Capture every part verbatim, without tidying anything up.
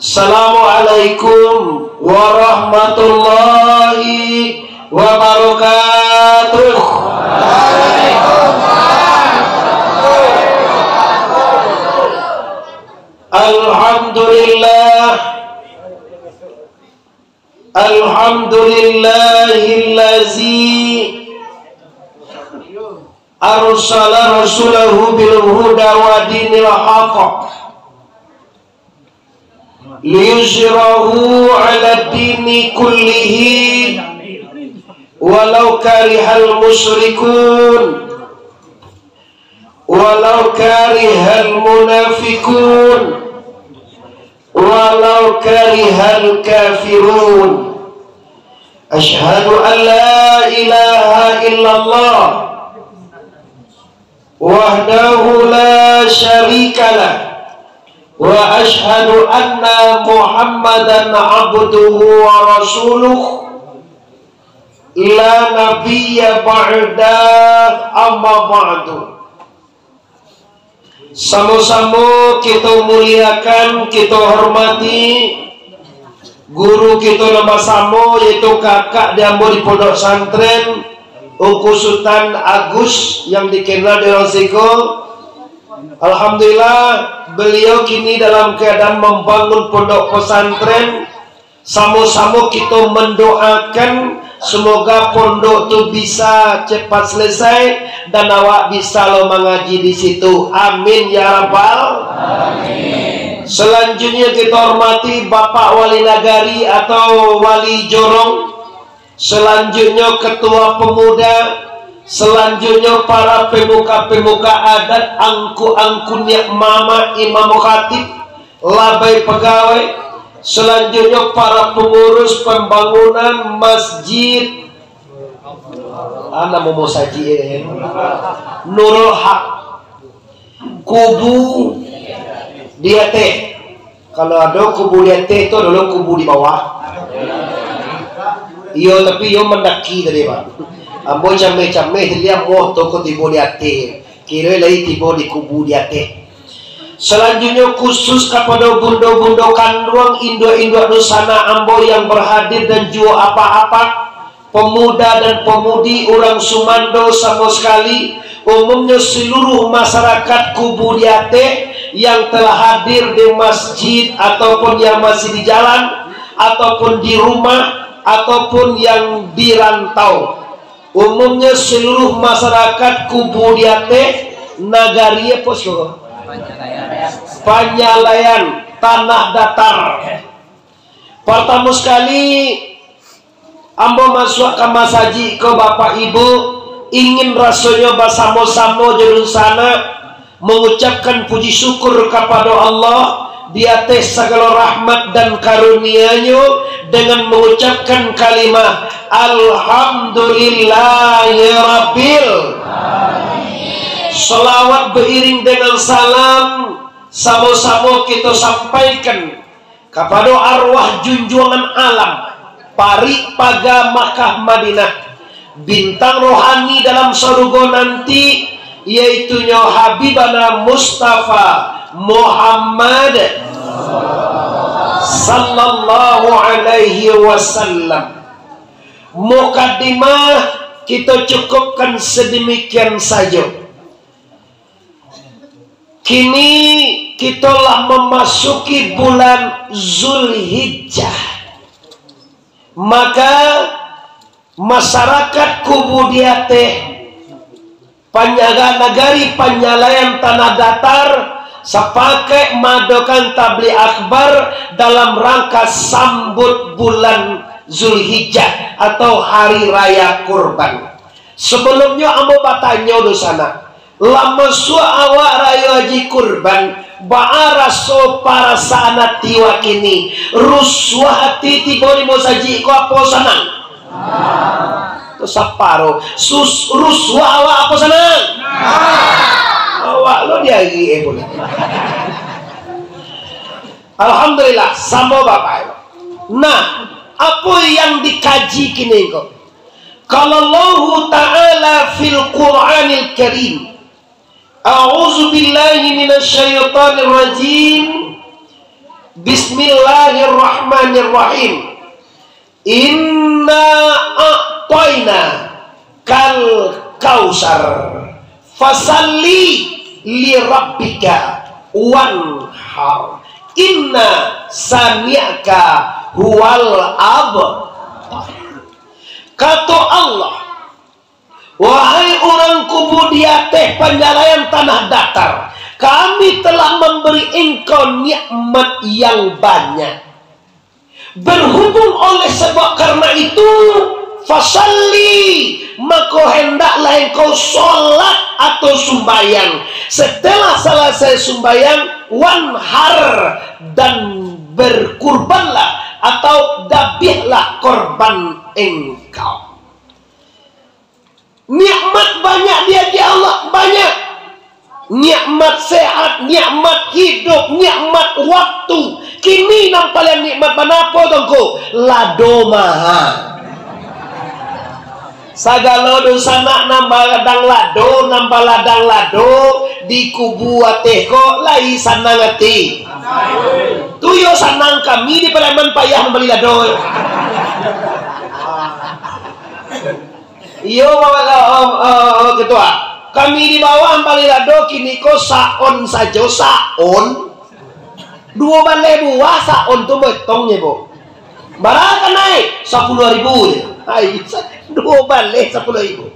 Assalamualaikum warahmatullahi wabarakatuh. Alhamdulillah. Alhamdulillahillazi arsala rasulahu bil huda wa dinil haq liyuzhirahu ala dini kullihi walau karihal musyrikun, walau karihal munafikun, walau karihal kafirun. Asyhadu an la ilaha illallah wahdahu la syarikalah, wa asyhadu anna Muhammadan abduhu wa rasuluh, la nabiyya ba'dah, amma ba'du. Samo-samo kito muliakan, kito hormati guru kito nan basamo, yaitu kakak di ambo di pondok santren, Ungku Sutan Agus yang dikenal di urang siko. Alhamdulillah, beliau kini dalam keadaan membangun pondok pesantren. Samo-samo kito mendoakan, semoga pondok tu bisa cepat selesai dan awak bisa lo mangaji di situ. Amin ya rabbal. Amin. Selanjutnya kita hormati Bapak Wali Nagari atau Wali Jorong. Selanjutnya ketua pemuda. Selanjutnya para pemuka-pemuka adat, angku-angku niak mamak, imam khatib, labai pegawai, selanjutnyo para pangurus pambangunan masjid, ah, namo masajik, eh, Nurul Haq, Kubu di Ateh. Kalau ado Kubu di Ateh tu, ado lo Kubu di Bawah. Iyo, tapi iyo mandaki tadi, Pak. Ambo cameh-cameh tadi, ambo tu ko tibo di Ateh. Kiro lai tibo di Kubu di Ateh. Salanjuiknyo, khusus kapado bundo-bundo kanduang, induak-induak dunsanak ambo yang berhadir, dan juo apak-apak, pemuda dan pemudi, urang sumando samo sakali, umumnyo seluruh masyarakat Kubu di Ateh yang telah hadir di masjid ataupun yang masih di jalan ataupun di rumah ataupun yang di rantau. Umumnyo seluruh masyarakat Kubu di Ateh, nagari apo, Saudara? Panyalaian, Tanah Datar. Partamo sakali, ambo masuak ka masajik ko, Bapak Ibu, ingin rasonyo basamo-samo jo dunsanak, mangucapkan puji syukur kapado Allah di ateh sagalo rahmat dan karunia-Nyo, dengan mangucapkan kalimah, "Alhamdulillahirabbil." Salawat bairing dengan salam, samo-samo kito sampaikan kapado arwah junjuangan alam, parik paga Makkah Madinah, bintang rohani dalam sarugo nanti, yaitunyo Habibana Mustafa Muhammad sallallahu alaihi wasallam. Mukadimah kito cukupkan sadamikian sajo. Kini kito lah mamasuki bulan Zulhijjah, maka masyarakat Kubu di Ateh, panyaga nagari Panyalaian Tanah Datar, sapakaik maadokan tablig akbar dalam rangka sambut bulan Zulhijjah atau Hari Raya Kurban. Sabalumnyo ambo batanyo dunsanak, lah masuak awak Rayo Haji Kurban, baa raso parasaan ati wak kini? Rusuah ati tibo di masajik ko apo sanang? Tu saparo. Sus-, rusuah awak apo sanang? Awak lo diari, eh, buliah. Alhamdulillah, samo Bapak. Nah, apo yang dikaji kini ko? Qala Allahu Ta'ala fil Qur'anil Karim, "A'udzu billahi minasy syaithanir rajim. Bismillahirrahmanirrahim. Inna a'taina kal kausar. Fasalli li rabbika wanhar. Inna sani'aka huwal abtar. Kato Allah, "Wahai urang kubu di ateh panjalaian tanah datar, Kami telah mambari engkau nikmat yang banyak. Berhubung oleh sebab karena itu, fasalli, mako hendaklah engkau sholat atau sumbayang. Setelah selesai sumbayang, wanhar, dan berkurbanlah atau dabiahlah korban engkau." Nikmat banyak diagiah Allah, banyak. Nikmat sehat, nikmat hidup, nikmat waktu. Kini nan paliang nikmat bana apo tu, Ngku? Lado maha. Sagalo dunsanak nan baladang lado, nan baladang lado di kubu ateh ko lai sanang ati. Tu yo sanang, kami di padiaman payah mambali lado. Iyo, Bapak, eh, eh, Ketua. Kami di bawah mambali lado kini ko saon sajo, saon. Duo baleh buah saon tu betongnyo, Bu. Bara ka naiak? Sapuluah ribu je. Ai, sa-, duo baleh sapuluah ribu.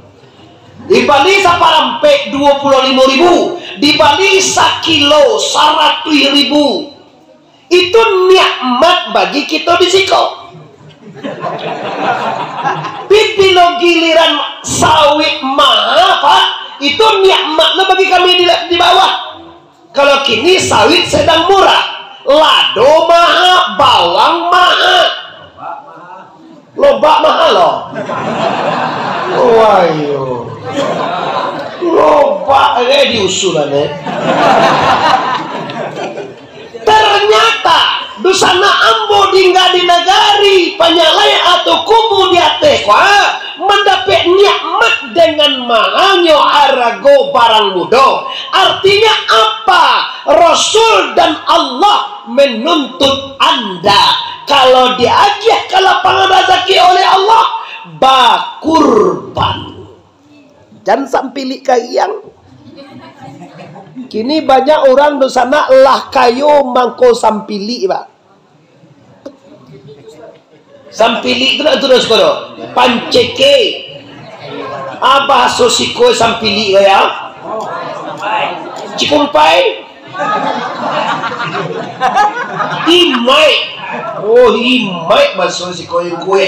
Dibali saparampek duo puluah limo ribu. Dibali sakilo saratuih ribu. Itu nikmat bagi kito di siko. Tapi bilo giliran sawit maha, Pak, itu nikmat lo bagi kami di, di bawah. Kalau kini sawit sedang murah, lado maha, bawang maha. Lobak maha lo. Wayo. Lobak eh diusulan eh. Ternyata, dunsanak ambo tingga di nagari Panyalai atau kubu di ateh ko, mandapek nikmat dengan mahanyo arago barang mudo. Artinya apa? Rasul dan Allah menuntut anda, kalau diagiah ka lapangan razaki oleh Allah, bakurban. Jan sampilik kariang. Kini banyak urang dunsanak lah kayo mangko sampilik, Pak. Sampilik tu nak turun siko tu. Panceke. Ah, bahaso siko sampilik ko ya. Cikumpai. Imaik. Oh, imaik bahaso siko yang kue.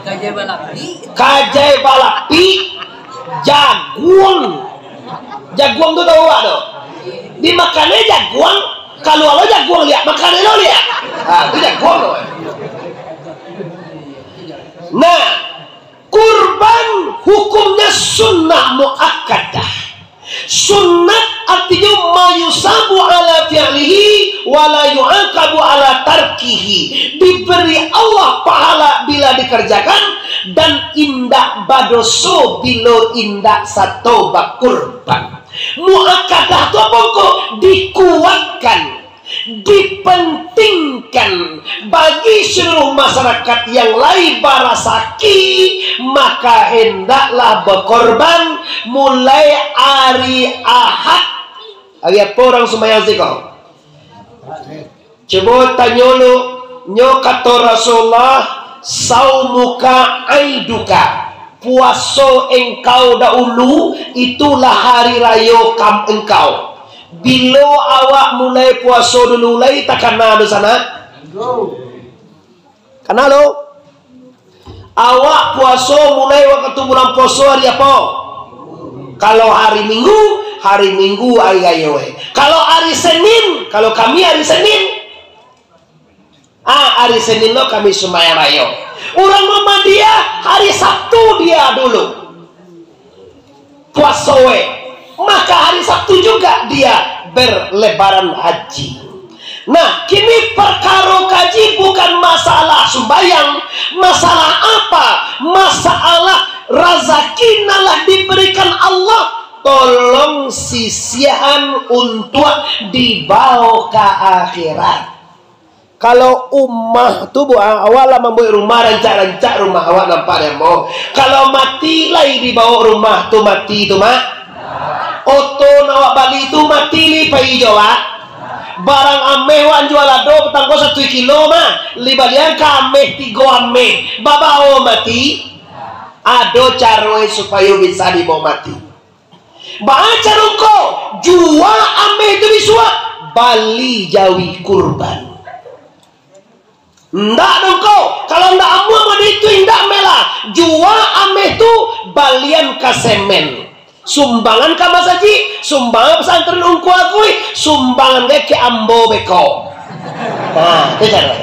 Kajai balapi. Kajai balapi. Jaguang. Jaguang tu tahu awak tu? Dimakan eh jaguang, kalua lo jaguang liak, makan lo liak. Ah, tu jaguang tu. Nah, kurban hukumnya sunnah muakkadah. Sunnat artinyo mayusabu ala fi'lihi wa la yu'aqabu ala tarkihi. Diberi Allah pahala bila dikerjakan dan indak badoso bilo indak sato bakurban. Muakkadah tu apo ko? Dikuatkan, dipentingkan bagi seluruh masyarakat yang lai barasaki, maka hendaklah bakorban mulai ari Ahad. Ari apo urang sumbayang siko? Cubo tanyo lu, nyo kato Rasulullah, "Saumuka aiduka." Puaso engkau dahulu, itulah hari rayo kam-, engkau. Bilo awak mulai puaso dulu lai takana dunsanak? Kana lo? Awak puaso mulai wakatu bulan puaso hari apo? Kalau hari Minggu, hari Minggu hari rayo, eh. Kalau hari Senin, kalau kami hari Senin, ah, hari Senin lo kami sumbayang rayo. Urang Muhammadiyah hari Sabtu dia dulu puaso, eh. Maka hari Sabtu juga dia berlebaran haji. Nah, kini parkaro kaji bukan masalah sumbayang. Masalah apa? Masalah razaki nan lah diberikan Allah. Tolong sisiahan untuak dibawa ka akhirat. Kalau umah tu, buah, awak lah mambuek rumah rancak-rancak, rumah awak nampak dek ambo. Kalau mati, lai dibao rumah tu mati tu, Mak? Oto nan awak bali tu mati, lai pai jo awak? Barang ameh wak jual ado, patangko satu kilo, Mak, lai balian ka ameh tigo ameh, babao mati? Ado caro supayo bisa dibao mati. Baa caro ko? Jua ameh tu bisuak, bali jawi kurban. Ndak doh ko, kalau ndak amuah mode itu, indak ameh lah. Jua ameh tu, balian ka semen. Sumbangan ka masajik, sumbangan pesantren Ungku Aguih, sumbangan gai ka ambo beko. Nah, itu caro.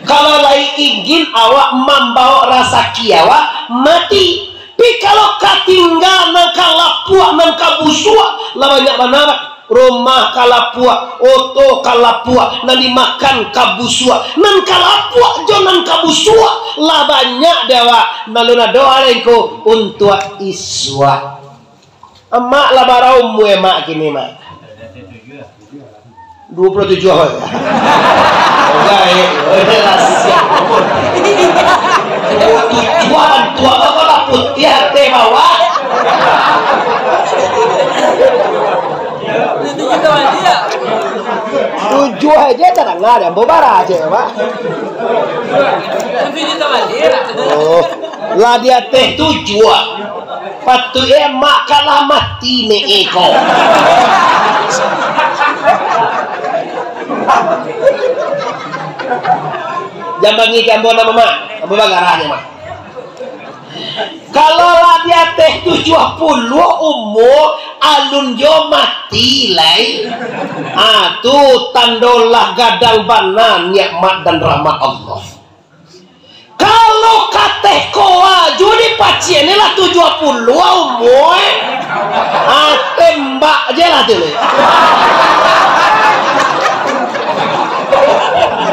Kalau lai ingin awak mambaok rasaki awak, mati. Pi kalau ka tingga nan ka lapuak, nan ka busuak, lah banyak bana, Pak. Rumah ka lapuak, oto ka lapuak, nan dimakan ka busuak, nan ka lapuak jo nan ka busuak, lah banyak dek awak. Nan alun ado lai ko untuak isuak. Amak lah bara umua amak kini, Mak? Duo puluah tujuah, Mak. Oke, eh, oke lah, siap. Duo puluah tujuah, tua kau lah putiah ateh bawah. Tujuah aja tadanga, ambo bara aja, Mak. Oh, lah di ateh tujuah. Patuik e, mak kalah mati ne iko. Jan bangih ka ambo namo, Mak. Ambo bagarah nyo, Mak. Kalau lah di ateh tujuah puluah umua, alun jo mati lai. Ah, tu tando lah gadang bana nikmat dan rahmat Allah. Kalau ka ateh ko a juo dipaciak ni lah tujuah puluah umua, eh. Ah, tembak je lah tu ni.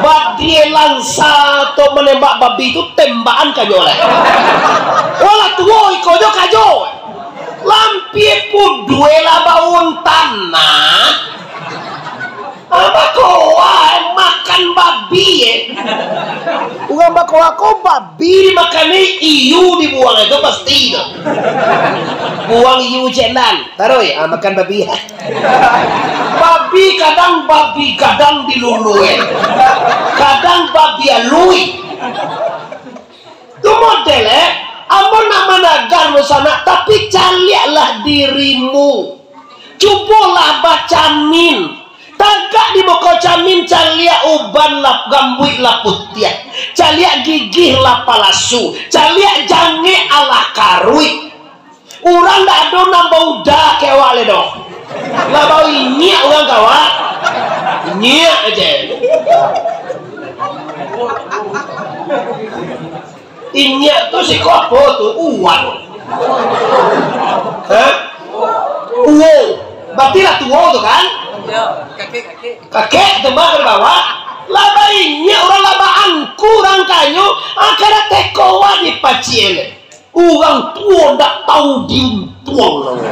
Badie lansa tu manembak babi tu tembakan ka nyo lai. Walah tuo iko jo kajo. Lampia pudue lah baun tanah. Apa kau, wah, makan babi, eh? Urang bakoa ko babi dimakan, eh, iyu dibuang itu pasti tu. Buang iyu cendan, taruh, ah, makan babi. Babi kadang babi gadang di lulu, eh. Kadang babi alui. Tu model, eh, ambo nak managar mo sanak, tapi caliaklah dirimu. Cubolah bacamin. Tagak di muko camin, caliak uban lah gambuik lah putiah. Caliak gigih lah palasu. Caliak jangek alah karuik. Urang ndak ado nan bauda ka awak lai doh. Lah bau inyiak urang ka awak. Inyiak aja. Inyiak tu siko apo tu? Uang. Hah? Uang. Berarti lah tuo tu kan? Kakek tu mah ka bawah. Lah bainyiak urang, lah baangku urang kanyo, angka dah teko wak dipaciak lai. Urang tuo ndak tau diuntuang.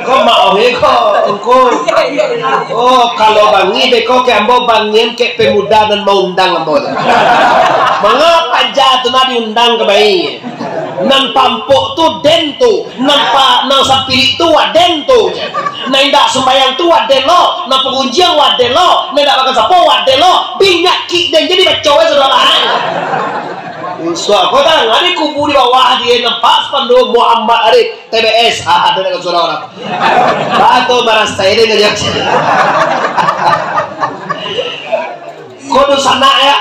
Ko maoh ko, Ungku. Oh, kalau bangih beko ka ambo, bangih ka pemuda nan maundang ambo tu. Manga paja tu nak diundang ka bai. Nan pampok tu den tu, nan pa, nan sapirik tu waden tu. Nan indak sumbayang tu waden lo, nan pagunjiang waden lo, nan indak makan sapo waden lo. Binyakik den jadi baco, eh, sudah lah, eh. Isuak ko tang, ado kubu di bawah dia nampak spanduk Muhammad Arif, T B S. Ah, ado dengan surau urang. Batu marasai den aja. Ko dunsanak ya.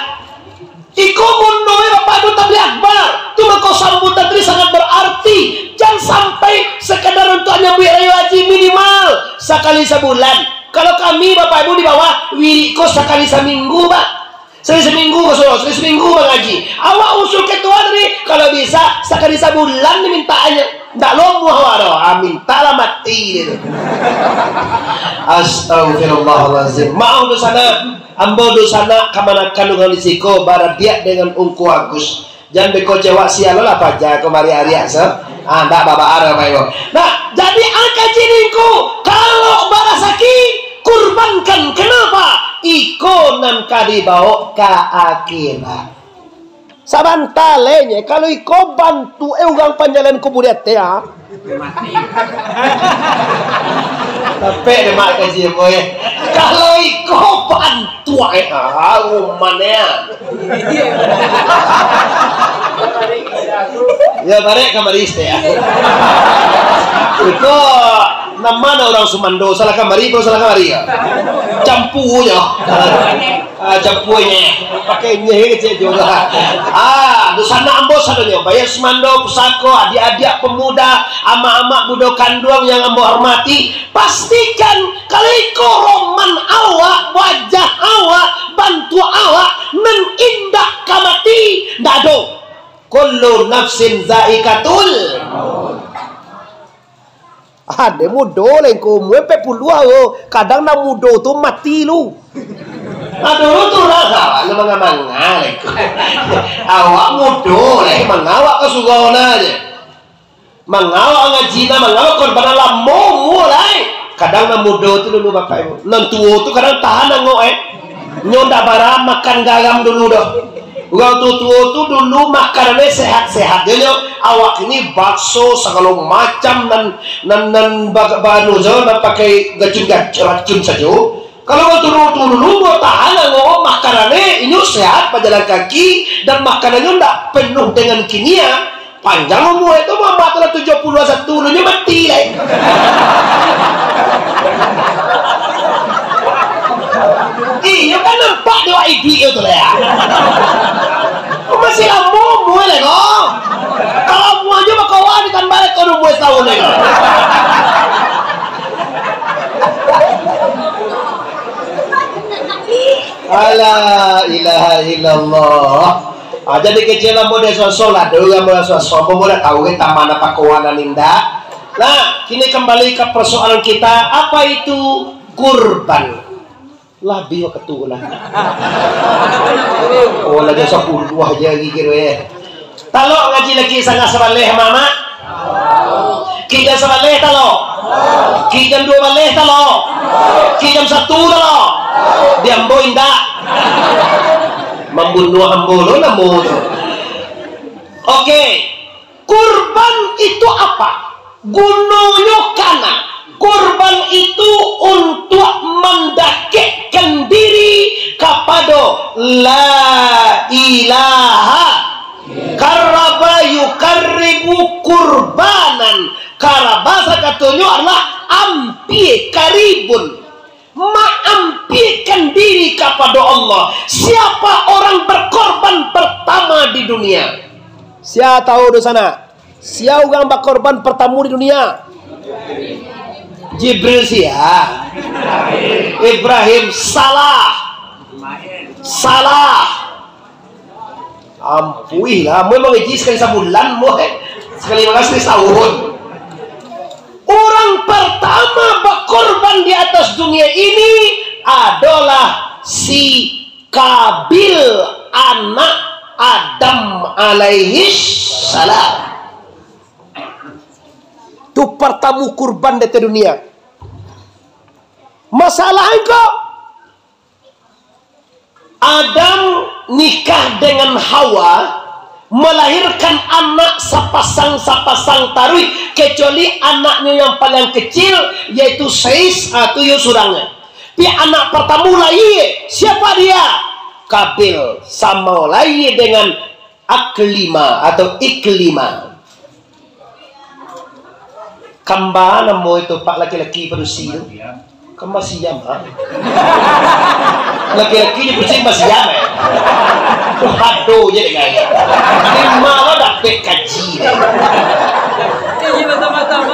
Iko mundoe Bapak Ibu tabligh akbar. Tu mako sambutan tadi sangat berarti. Jan sampai sekadar untuk nyambuik rayo haji, minimal sakali sabulan. Kalau kami Bapak Ibu di bawah, wirid ko sakali saminggu, Pak. Sakali saminggu ka surau, sakali saminggu mangaji. Awak usul ketua tadi, kalau bisa sakali sabulan dimintaannyo. Ndak lomuah awak doh. Ah, mintaklah mati dia tu. Astagfirullahalazim. Maaf doh sanak. Ambo dunsanak kamanakan urang di siko, baradiak dengan Ungku Agus. Jan beko cewak sial lah paja kamari ariak sa. Ah, ndak baba-, arah, Bapak Ibu. Nah, jadi angka jidingku, kalau barasaki, Kurbankan, kenapa? Iko nan ka dibaok ka akhirat. Sabanta lai nyo, kalau iko bantuak e urang panjalan kubua di ateh, ha. Mati. Tapek deh mak kaji, boy. Kalau iko bantuak e, ha, rumah nyo. Ya, barek kamari, Ustaz, ya. Iko, nan ma urang sumando, salah kamari, bro, salah kamari, ya. Campuanyo. Ah, campuanyo. Pakai nyeh kecil juga. Ah, dunsanak ambo sadonyo, baiak sumando, pusako, adiak-adiak pemuda, amak-amak budo kanduang yang ambo hormati, pastikan kalau iko roman awak, wajah awak, bantuak awak, nan indak ka mati, ndak ado. Kullu nafsin zaikatul. Ado mudo lai ko, umua ampek puluah ko, kadang nan mudo tu mati lu. Nah, dulu tu lah, awak lu manga-manga lai ko. Awak mudo lai, manga awak ka surau nah je. Manga awak ngaji nah, manga awak korban lamo umua lai. Kadang nan mudo tu dulu, Bapak Ibu. Nan tuo tu kadang tahan angok, eh. Nyo ndak bara makan garam dulu doh. Urang tuo-tuo tu dulu makanannyo sehat-sehat. Jadi awak kini bakso sagalo macam nan, nan, nan ba-, ba-, anu sajo, nan pakai gacun-gacun, racun sajo. Kalau urang tuo-tuo dulu, buah tahan angok makanannyo, inyo sehat, bajalan kaki, dan makanannyo ndak penuh dengan kimia. Panjang umua itu, mamak tu lah tujuah puluah satu, ulunyo mati lai. Iyo kan nampak di wak iduik tu lah, ya. Masih lamo umua lai ko. Kalau umua ajo bakawan, ditambah lai ko umua satahun lai ko. La ilaha illallah. Ah, jadi kecil ambo dek suaso lah, dulu ambo lah suaso, ambo lah tahu kan taman apa kawanan indak. Nah, kini kembali ke persoalan kita, apa itu kurban? Lah, biak wakatu lah. Oh, lah jam sapuluah aja lagi kira, eh. Talok ngaji lagi sangah sabaleh, Mamak? Kijam sabaleh talok? Kijam duo baleh talok? Kijam satu talok? Di ambo indak. Mambunuah ambo lo namo tu. Oke. Kurban itu apa? Gunonyo kana. Kurban itu untuak mandakekkan diri kapado la ilaha. Karaba yukarribu kurbanan. Karaba sakatonyo adalah ampia, karibun. Maampiakan diri kapado Allah. Siapa orang berkorban pertama di dunia? Sia tahu di sana? Sia urang bakorban partamo di dunia? Jibril sia? Ibrahim, salah. Salah. Ampuih lah, ambo mangaji sakali sabulan, ambo, eh. Sakali mangaji sakali satahun. Urang partamo bakorban di ateh dunia ini adolah si Kabil, anak Adam alaihissalam. Tu partamo kurban di ateh dunia. Masalah ko, Adam nikah dengan Hawa, melahirkan anak sapasang-sapasang taruih, kecuali anaknyo yang paling kecil, yaitu Saiz, ah, tu yo surang. Tapi anak partamo lahia, siapa dia? Kabil, samo lahia dengan Aklima atau Iklima. Kamba namo itu, Pak, laki-laki padusi tu? Kamba Siam, ha? Laki-laki di padusi Kamba Siam, eh? Tu hado je dengan dia. Di ma lo dapek kaji ni? Kaji mata-mata tu.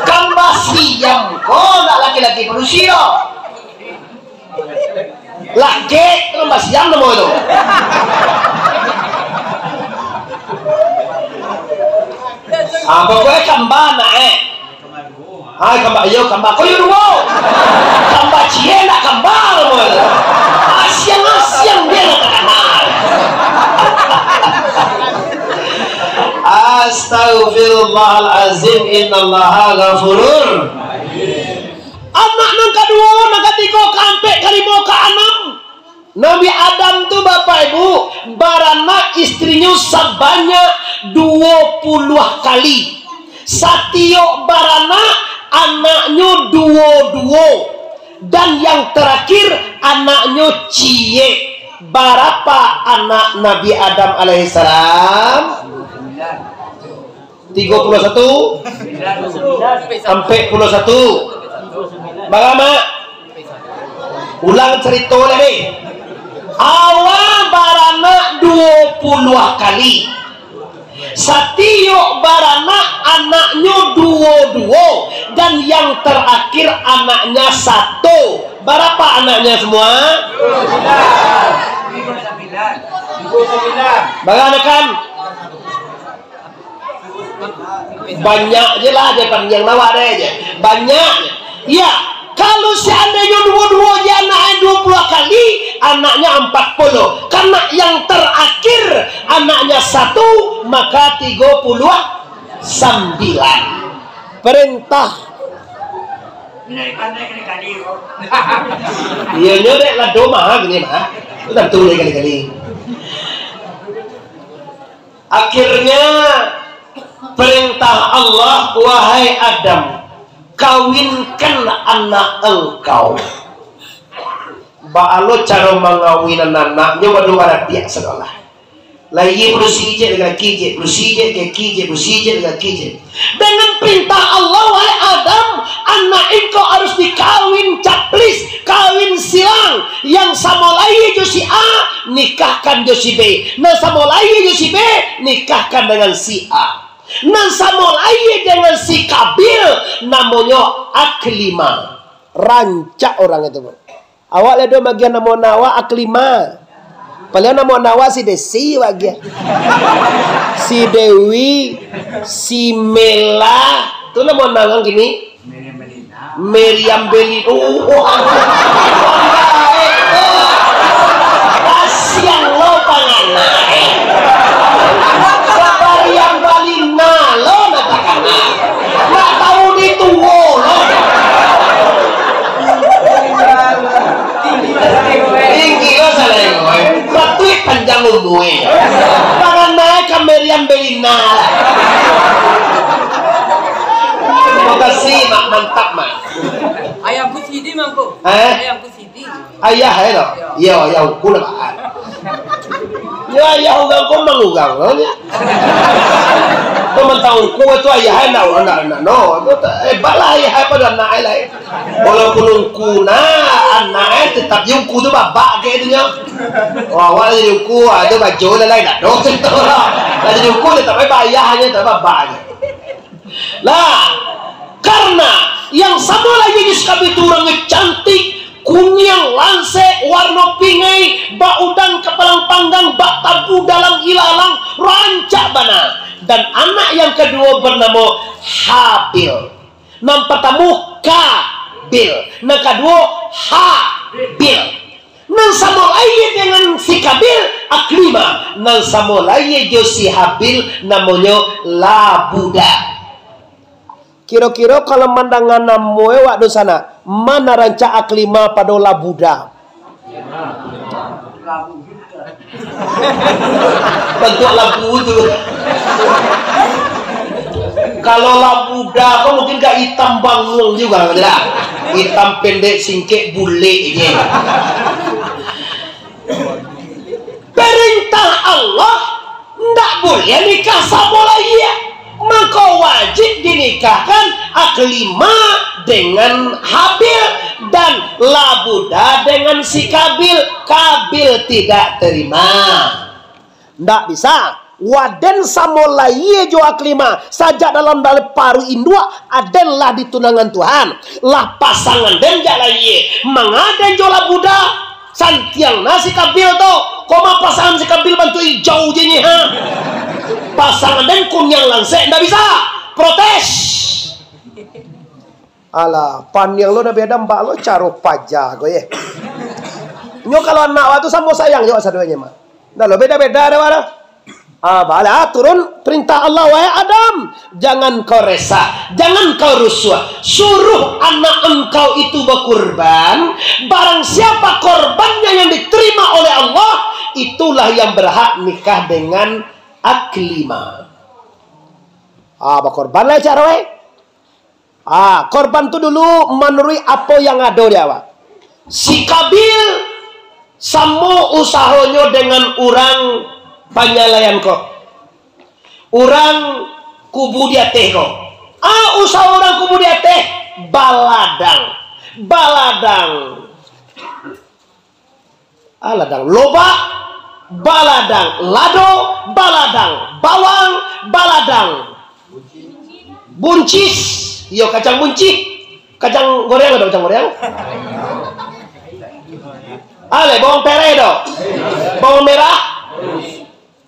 Kamba Siam ko ndak laki-laki padusi doh. Lagek tu Kamba Siam namo tu. Ah, pokoknyo kamba nak, eh. Ah, kamba, iyo, kamba. Ko iyo duo. Kamba ciek nak kamba namo tu. Asiang-asiang dia nak terkenal. Astagfirullahalazim, innallaha ghafurur. Anak nan kaduo, nan katigo, kaampek, kalimo, kaanam. Nabi Adam tu, Bapak Ibu, baranak istrinyo sabanyak duo puluah kali. Satiok baranak, anaknyo duo-duo. Dan yang tarakhir, anaknyo ciek. Barapa anak Nabi Adam alaihissalam? Tigo puluah satu? Ampek puluah satu? Bara? Ulang carito lai. Awa baranak duo puluah kali. Satiok baranak anaknyo duo-duo, dan yang tarakhir anaknya sato. Barapa anaknya semua? Bara anakan? Banyak je lah, je panjang nawa deh je. Banyak je. Ya, kalau seandainyo duo-duo je anaknyo duo puluah kali, anaknya ampek puluah. Karena yang tarakhir anaknya satu, maka tigo puluah sambilan. Perintah. Iyo nyo dek lado mah gini mah. Tu tantu dek kali-kali. Akhirnya, perintah Allah, "Wahai Adam, kawinkan anak engkau." Baa lo caro mangawinan anak, nyo baduo barapiak sadolah. Lahia padusi je, laki je, padusi je, laki je, padusi je, laki je. Dengan perintah Allah, "Wahai Adam, anak engkau harus dikawin caplis, kawin silang. Yang samo lahia jo si A, nikahkan jo si B. Nan samo lahia jo si B, nikahkan dengan si A. Nan samo lahia dengan si Kabil, namonyo Aklima." Rancak urang itu, Bu. Awak lah do magiah namo anak awak Aklima. Paliang namo anak awak si Desi, awak agiah. Si Dewi, si Mela. Tu namo anak urang kini? Meriam Beli. Oh, oh, oh. Kasian lo panganak, eh. Sabariam Balina lo nak takana. Nak tahu di tuo lo. Tinggi lo salah ego, eh. Batuik panjang umua, eh. Panganak ka Meriam Belina lah. Makasih, Mak. Mantap, Mak. Ayah Gus Hidi, Mangku. Eh? Ayah Gus Hidi. Ayah, eh, lo? Iyo, ayah ungku lah, Pak. Yo, ayah urang ko mangurang lo, nyo. Ko mantang ungku tu ayah, eh, ndak, ndak, ndak, no. Tu ta-, hebat lah ayah, eh, pado anak, eh, lah, eh. Walaupun ungku nah, anak, eh, tetap je ungku tu babak kek tu nyo. Oh, awak jadi ungku, ah, tu bajo lah, lain ado cerito lah. Lah jadi ungku tetap, eh, bayah je, tetap babak je. Lah, karena yang samo lahia jo si Kabil tu urangnyo cantik, kuniang lansek, warno pingai, bak udang kapalang panggang, bak tabu dalam ilalang, rancak bana. Dan anak yang kaduo banamo Habil. Nan partamo Kabil, nan kaduo Habil. Nan samo lahia dengan si Kabil, Aklima. Nan samo lahia jo si Habil, namonyo Labuda. Kiro-kiro kalau mandanga namo e wak dunsanak, ma nan rancak Aklima pado Labuda? Bantuak labu tu. Kalau Labuda ko mungkin agak itam banguang juga, kan, tidak? Itam pendek, singkek, bulek je. Perintah Allah, ndak buliah nikah samo lahia. Mangko wajib dinikahkan Aklima dengan Habil dan Labuda dengan si Kabil. Kabil tidak terima. Ndak bisa. Waden samo lahia jo Aklima, sajak dalam, dalam paruik induak, aden lah ditunangan Tuhan, lah pasangan den jak lahia. Manga den jo Labuda, santiang na si Kabil tu. Koma pasangan si Kabil bantuak ijau je nyo, ha. Pasangan den kuniang lansek, ndak bisa. Protes. Alah, paniang lo Nabi Adam, baa lo caro paja ko, ye. Nyo kalau anak awak tu samo sayang jo awak saduonyo mah. Ndak lo beda-beda dek awak tu. Ah, bala, ah, turun perintah Allah, "Wahai Adam, jangan kau resah, jangan kau rusuah. Suruh anak engkau itu berkurban. Barang siapa korbannya yang diterima oleh Allah, itulah yang berhak nikah dengan Aklimah." Ah, bakorbanlah caro, eh. Ah, korban tu dulu manuruik apo yang ado di awak. Si Kabil samo usahonyo dengan urang panyalayan ko. Urang kubu di ateh ko. Ah, usaho urang kubu di ateh, baladang. Baladang. Ah, ladang lobak, baladang lado, baladang bawang, baladang buncis. Iyo, kacang buncis. Kacang goreng ado, kacang goreng. Aleh, bawang pereh ado. Bawang merah.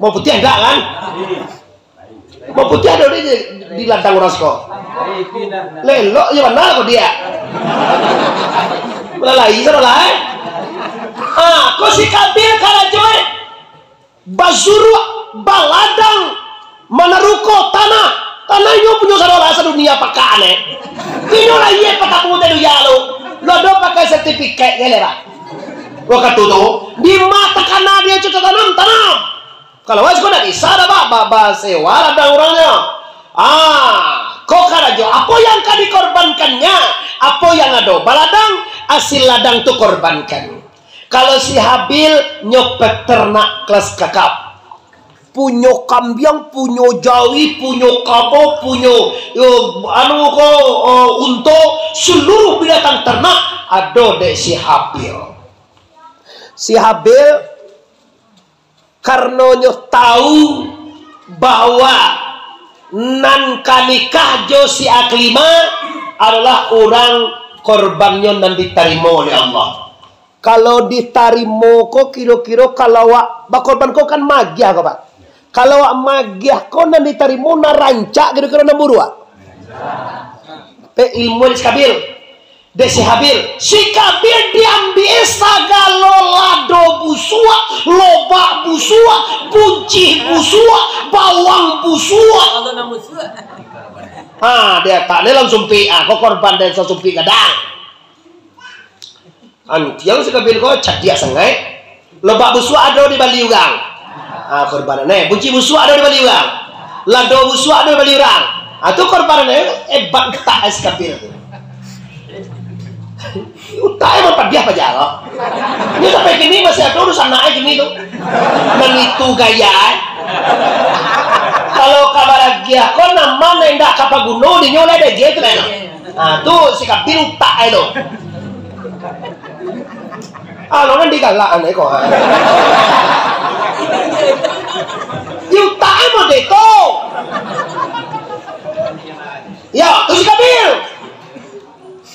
Mau putiah ndak kan? Mau putiah ado di, di ladang urang siko. Lelok je bana ko dia. Malalai sadolah, eh. Ah, ko si Kabil karajo, eh. Bazuruak, baladang, manaruko tanah. Tanah inyo punyo sadolah sadunia pakan, eh. Inyo lah iye patamu tadi ya lo. Lo ado pakai sertifikat, ya, lera. Wakatu tu, di ma takana dia cocok tanam, tanam. Kalau wes ko ndak bisa dah, ba, ba, basewa ladang urangnyo. Ah, ko karajo, apo yang ka dikorbankannyo? Apo yang ado, baladang, asil ladang tu korbankan. Kalau si Habil, nyo peternak kelas kakap. Punyo kambiang, punyo jawi, punyo kabau, punyo, yo, anu ko, eh, unto, seluruh binatang ternak ado dek si Habil. Si Habil, karano nyo tahu bahwa nan ka nikah jo si Aklimah adolah urang korbannyo nan ditarimo oleh Allah. Kalau ditarimo ko, kiro-kiro kalau awak bakorban ko kan magiah ko, Pak. Kalau awak magiah ko nan ditarimo nan rancak, kiro-kiro nan buruak. Pe ilmu di si Kabil. Dek si Habil, si Kabil diambiak sagalo lado busuak, lobak busuak, buncih busuak, bawang busuak. Ha, dia tak ni langsung sumpik. Ah, kau korban dan sumpik gadang. Antiang si Kabil ko cadiak sangaik. Lobak busuak ado dibali urang. Ah, korbanan, eh. Buncih busuak ado dibali urang. Lado busuak ado dibali urang. Ah, tu korbanan, eh. Hebat utak, eh, si Kabil tu. Utak emang padiah paja ko. Ini sampai kini masih ado urusan anak, eh, kini tu. Nan itu gaya, eh. Kalau ka baragiah ko, nama nan indak ka paguno, dinyo lah dege tu, kan. Ah, tu si Kabil utak, eh, tu. Ah, lo nan digalak ane ko, ha. Di utak e mode tu. Yo, tu si Kabil.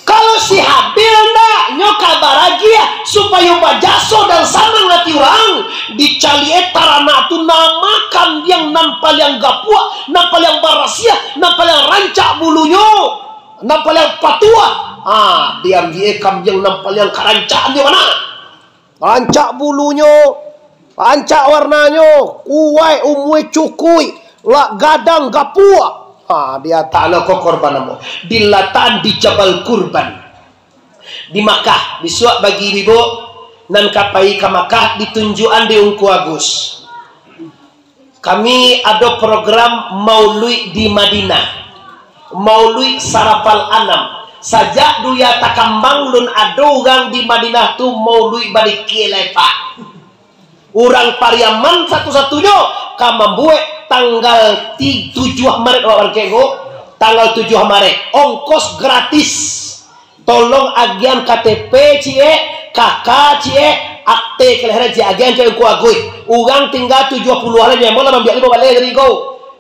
Kalau si Habil ndak, nyo ka baragiah supayo bajaso dan sanang ati urang, dicaliak e taranak tu nama kambiang nan paliang gapuak, nan paliang barasiah, nan paliang rancak bulunyo. Nan paliang patuah, ah, diambiak e kambiang nan paliang karancakannyo bana. Rancak bulunyo, rancak warnanyo, kuaik, umua cukuik, lah gadang gapuak. Ah, diataknyo ko korban ambo. Dilatakan di Jabal Kurban. Di Makkah, bisuak bagi ibu-ibu nan ka pai ka Makkah ditunjuakan di Ungku Agus. Kami ado program mauluik di Madinah. Mauluik Sarafal Anam. Sajak dunia takambang lun ado urang di Madinah tu mauluik balikia lai, Pak. Urang Pariaman satu-satunyo ka mambuek tanggal ti-, tujuah Maret, awak barangkek ko. Tanggal tujuah Maret. Ongkos gratis. Tolong agiahan K T P ciek, K K ciek, akte kelahiran ciek, agiahan ka Ungku Agus. Urang tingga tujuah puluah lah, nyo lah mambiak limo baleh tadi ko.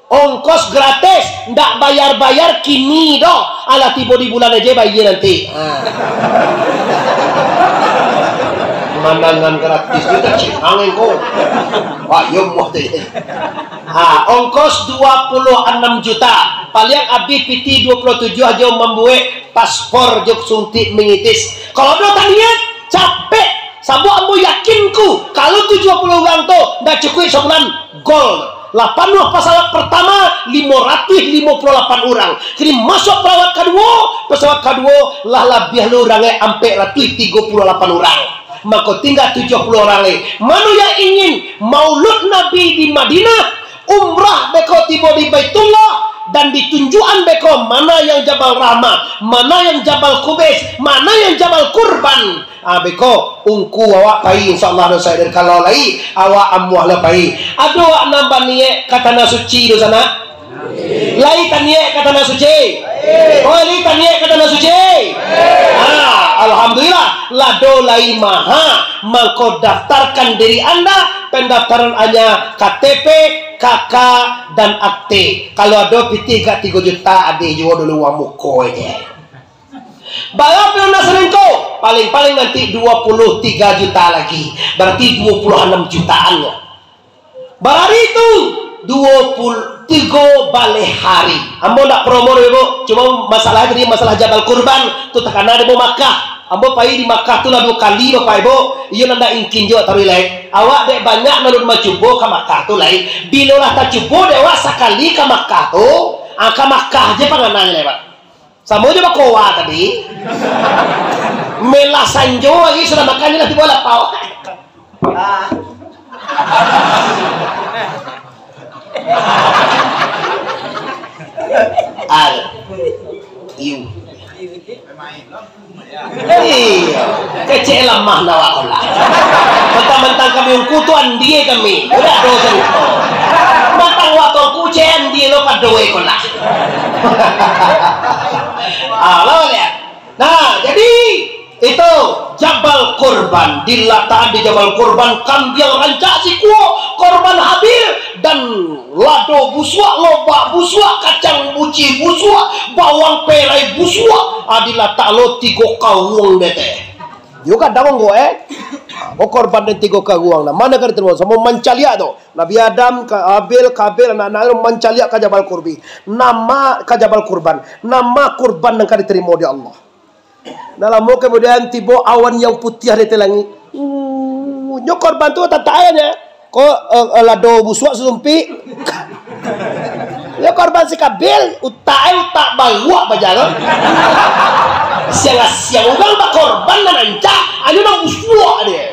Ongkos gratis, ndak bayar-bayar kini doh. Alah tibo di bulan aja bayar nanti. Ha. Mandangan gratis tu tak cihang engko. Wah, yo muah tu. Ha, ongkos dua puluh enam juta. Paliang abih piti dua puluh tujuh aja mambuek paspor jo suntik meningitis. Kalau ado taniat, capek. Sabab ambo yakin ku, kalau tujuah puluh urang tu ndak cukuik sabulan, gol. Lah panuah pasawat partamo, limo ratuih limo puluah lapan urang. Kini masuak pasawat kaduo, pasawat kaduo lah labiah lo urang, eh, ampek ratuih tigo puluah lapan urang. Mako tingga tujuah puluah urang lai. Mano yang ingin maulud Nabi di Madinah, umrah beko tibo di Baitullah, dan ditunjuakan beko mana yang Jabal Rahmah, mana yang Jabal Kubais, mana yang Jabal Kurban. Ah, beko, ungku awak pai, insyaallah, dosa dari kalau lai, awak amuah lah pai. Ado awak nan baniek ka Tanah Suci tu sanak? Lai taniek ka Tanah Suci? Oh, lai taniek ka Tanah Suci? Ah, alhamdulillah, lah do lai maha, mangko daftarkan diri anda, pendaftaran hanya K T P, K K, dan akte. Kalau ado pitih agak tigo juta, ado juo dulu uang muko je. Bara pun nak salingko? Paling-paling nanti dua puluh tiga juta lagi. Berarti dua puluh enam jutaan lah. Barari tu dua puluh tigo baleh hari. Ambo ndak promo doh, Ibu. Cuma masalah tadi, masalah Jabal Kurban tu takana di Makkah. Ambo pai di Makkah tu lah duo kali, Bapak Ibu. Iyo, nan ndak ingkin juo taruih lai. Awak dek banyak nan alun mancubo ka Makkah tu lai. Bilo lah tacubo dek awak sakali ka Makkah tu, ah, ka Makkah je pangananyo lai, Pak. Samo jo bakowa tadi. Melah sanjo lagi sudah makan, ni lah tibo lapau. Ah. Al. Iu. Iyo. Kecek lamah lah awak ko lah. Mentang-mentang kami ungku tu andie kami. Udah dosa itu. Mantang waktu ungku cek andie lo padoe ko lah. Ah, lawan ya. Nah, jadi itu Jabal Kurban, dilatakan di Jabal Kurban, kambiang rancak sikua, korban Habil, dan lado busuak, lobak busuak, kacang buci busuak, bawang perai busuak, ah, dilatak lo tigo karuang dek teh. Yo gadang ko, eh. Ah, ko korban den tigo karuang, nah, mano ka diterimo? Samo mancaliak tu. Nabi Adam, Ka-, Habil, Kabil, anak-anak tu mancaliak ka Jabal Kurbi. Nama ka Jabal Kurban. Nama kurban nan ka diterimo dek Allah. Nah, lamo kamudian, tibo awan yang putiah dari langik. Uh, nyo korban tu tatak aja. Ko, eh, eh, lado busuak sasumpik. Nyo korban si Kabil, utak ai utak baruak bajalan. Siang-siang urang bakorban nan rancak, anyo nan busuak dia.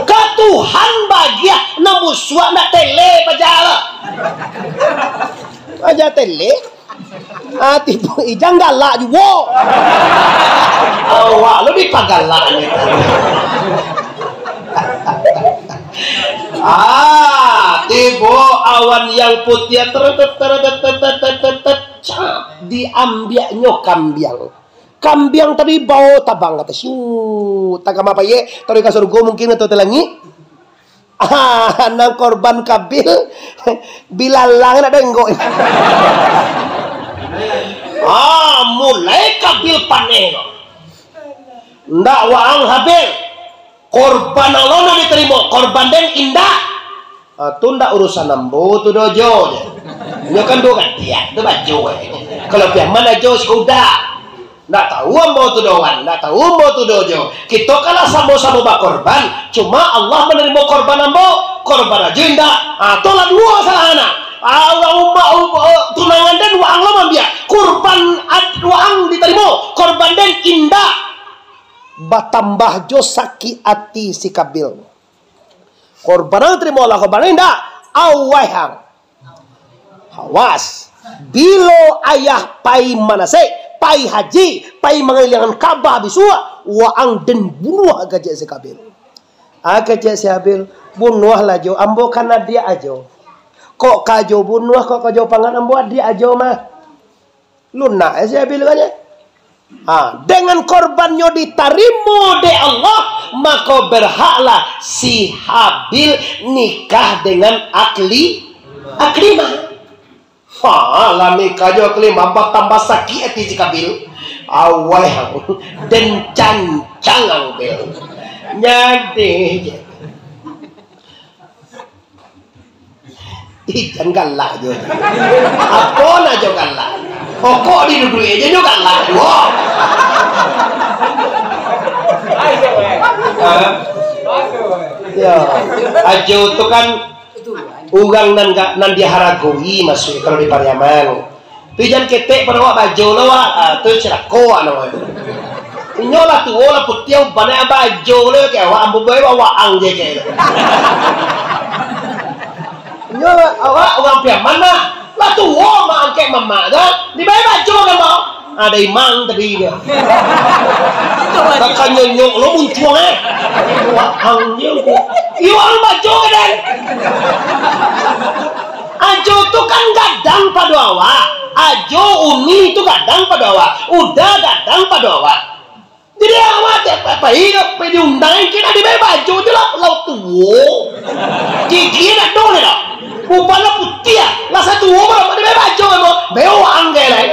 Ka Tuhan bagiah nan busuak, ndak tele bajalan. Aja tele. Ah, tibo ijang galak juo. Awak lo dipagalak ni. Ah, tibo awan yang putiah teretet, teretet, teretet, teretet, teretet, cap, diambiaknyo kambiang. Kambiang tadi bao tabang ka ateh, syuut, tagama payek, taruih ka surgo mungkin atau ka langik. Ah, nan korban Kabil, bilalang nak denggok. Ah, mulai Kabil paneh. Ndak waang Habil. Korban Allah nan diterimo, korban den indak. Ah, tu ndak urusan ambo tu doh, Jo, je. Nyo kan duo gantian, tu baju, eh. Kalau piaman ajo sikuda. Ndak tahu ambo tu doh, wan. Ndak tahu ambo tu doh, Jo. Kito kan lah samo-samo bakorban. Cuma Allah manarimo korban ambo, korban ajo indak. Ah, tu lah duo salah anak. Ah, urang umak, um, eh, tunangan den waang lo mambiak. Korban ad-, waang ditarimo, korban den indak. Batambah jo sakik ati si Kabil. Korban nan tarimo Allah, korban nan indak. Awai hang. Awas. Bilo ayah pai manasek, pai haji, pai mangaliangan Ka'bah bisuak, waang den bunuah, kecek si Kabil. Ah, kecek si Habil, bunuahlah jo, ambo kan adiak ajo. Kok ka jo bunuah, kok ka jo pangan, ambo adiak ajo mah. Lunak, eh, si Habil kecek. Ha, dengan korbannyo ditarimo dek Allah, mako berhaklah si Habil nikah dengan Akli-, Aklimah. Ha, lah nikah jo Aklimah, batambah sakik ati si Kabil. Awai, den cancang Habil. Nyadih je. Ih, jan galak jo. Apo nak jo galak? Okok diduduik aja nyo galak juo. Hah? Ya. Ajo tu kan Urang nan ga, nan diharagoi, masuaknyo, kalau di Pariaman. Tu jan ketek pado awak bajo lo, Wak. Ah, tu cilako, Wak, namonyo. Inyo lah tuo, lah putiah, ubanyo bajo lo, kek awak, ambo bae waang je, kek. Inyo awak urang Piaman lah. Lah tuo, mak angkek mamak tu, dibae bajo kan, Bang? Ado imang tadi dia. Takanyonyok lo muncuang, eh. Waang je ko. Iyo, urang bajo kan, eh? Ajo tu kan gadang pado awak. Ajo, uni tu gadang pado awak. Uda gadang pado awak. Jadi awak tiap pai, pai diundang, kena dibae bajo je lah, lah tuo. Gigi nak dong ni lah. Ubanyo putiah, lah satuo baru dibae bajo, memang bewok anggai lai.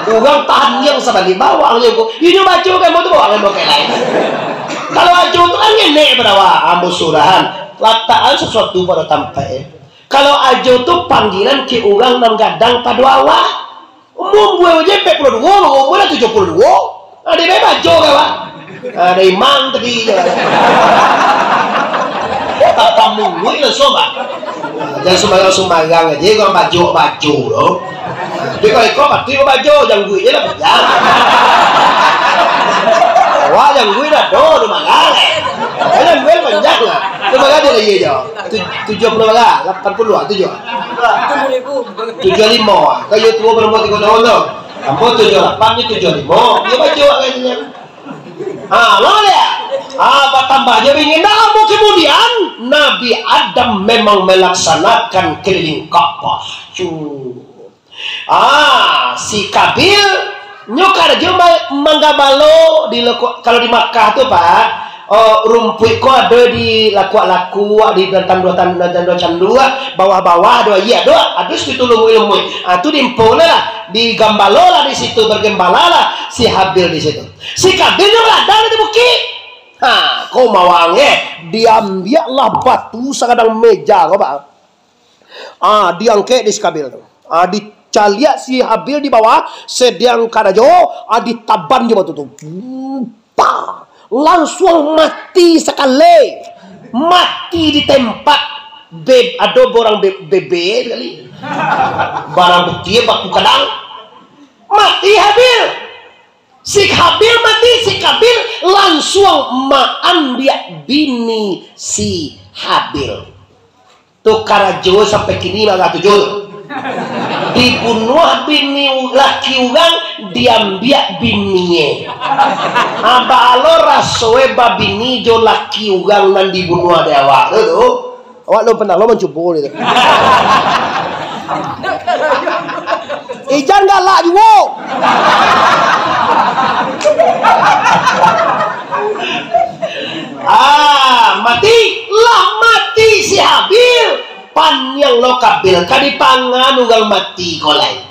Urang tahan yang sabalik bawang je ko. Inyo bajo kan, mau tu bawang mau kai lai. Kalau ajo tu kan ngenek pado awak, ambo surahan. Latakan sasuatu pado tampaik, eh. Kalau ajo tu panggilan ka urang nan gadang pado awak. Umua ambo je ampek puluah duo, umua lah tujuah puluah duo. Ado bae bajo ka, Pak? Ado imang tadi je. Tatap muluik langsuang, Pak. Jan sumbarang-sumbarang aja urang bajo-bajo tu. Tapi kalau iko patuik bajo, jangguik je lah panjang. Awak jangguik dah do, tu marah. Kan jangguik panjang lah. Tu marah dia lagi je. Tu-, tujuah puluah bara, lapan puluah, tujuah. Tujuah limo. Kayo tuo barumah tigo tahun tu. Ambo tujuah lapan, dia tujuah limo. Dia baco agaknyo. Ha, lah dia. Ha, batambah je bingin. Dah lamo kemudian, Nabi Adam memang melaksanakan keliling Ka'bah. Cu. Ah, si Kabil, nyo karajo ma-, manggabalo di leko-, kalau di Makkah tu, Pak, oh, rumpuik ko ado di lakuak-lakuak, di tanduak-tanduak, tanduak-tanduak, bawah-bawah ado aia, ado, ado situ lumui-lumui. Ah, tu diimpo lah, digambalo lah di situ, bergembala lah si Habil di situ. Si Kabil nyo baladang di bukik. Ha, ko mawang, eh, diambiak lah batu sagadang meja ko, Pak. Ah, diangkek di si Kabil tu. Ah, dicaliak si Habil di bawah, sadiang karajo, ah, ditaban jo batu tu. Pah! Langsuang mati sakali. Mati di tempat. Be-, ado borang be-, bebe sakali. Barang butie batu kadang. Mati Habil. Si Habil mati, si Kabil langsuang maambiak bini si Habil. Tu karajo sampai kini maratuju tu. Dibunuah bini u-, laki urang, diambiak binie. Aba lo rasoe babini jo laki urang nan dibunuah dek awak tu, tu. Awak lo pernah lo mancubo ni tu. Ijan galak juo. Ah, mati, lah mati si Habil. Paniang lo Kabil, ka dipangan urang mati ko lai.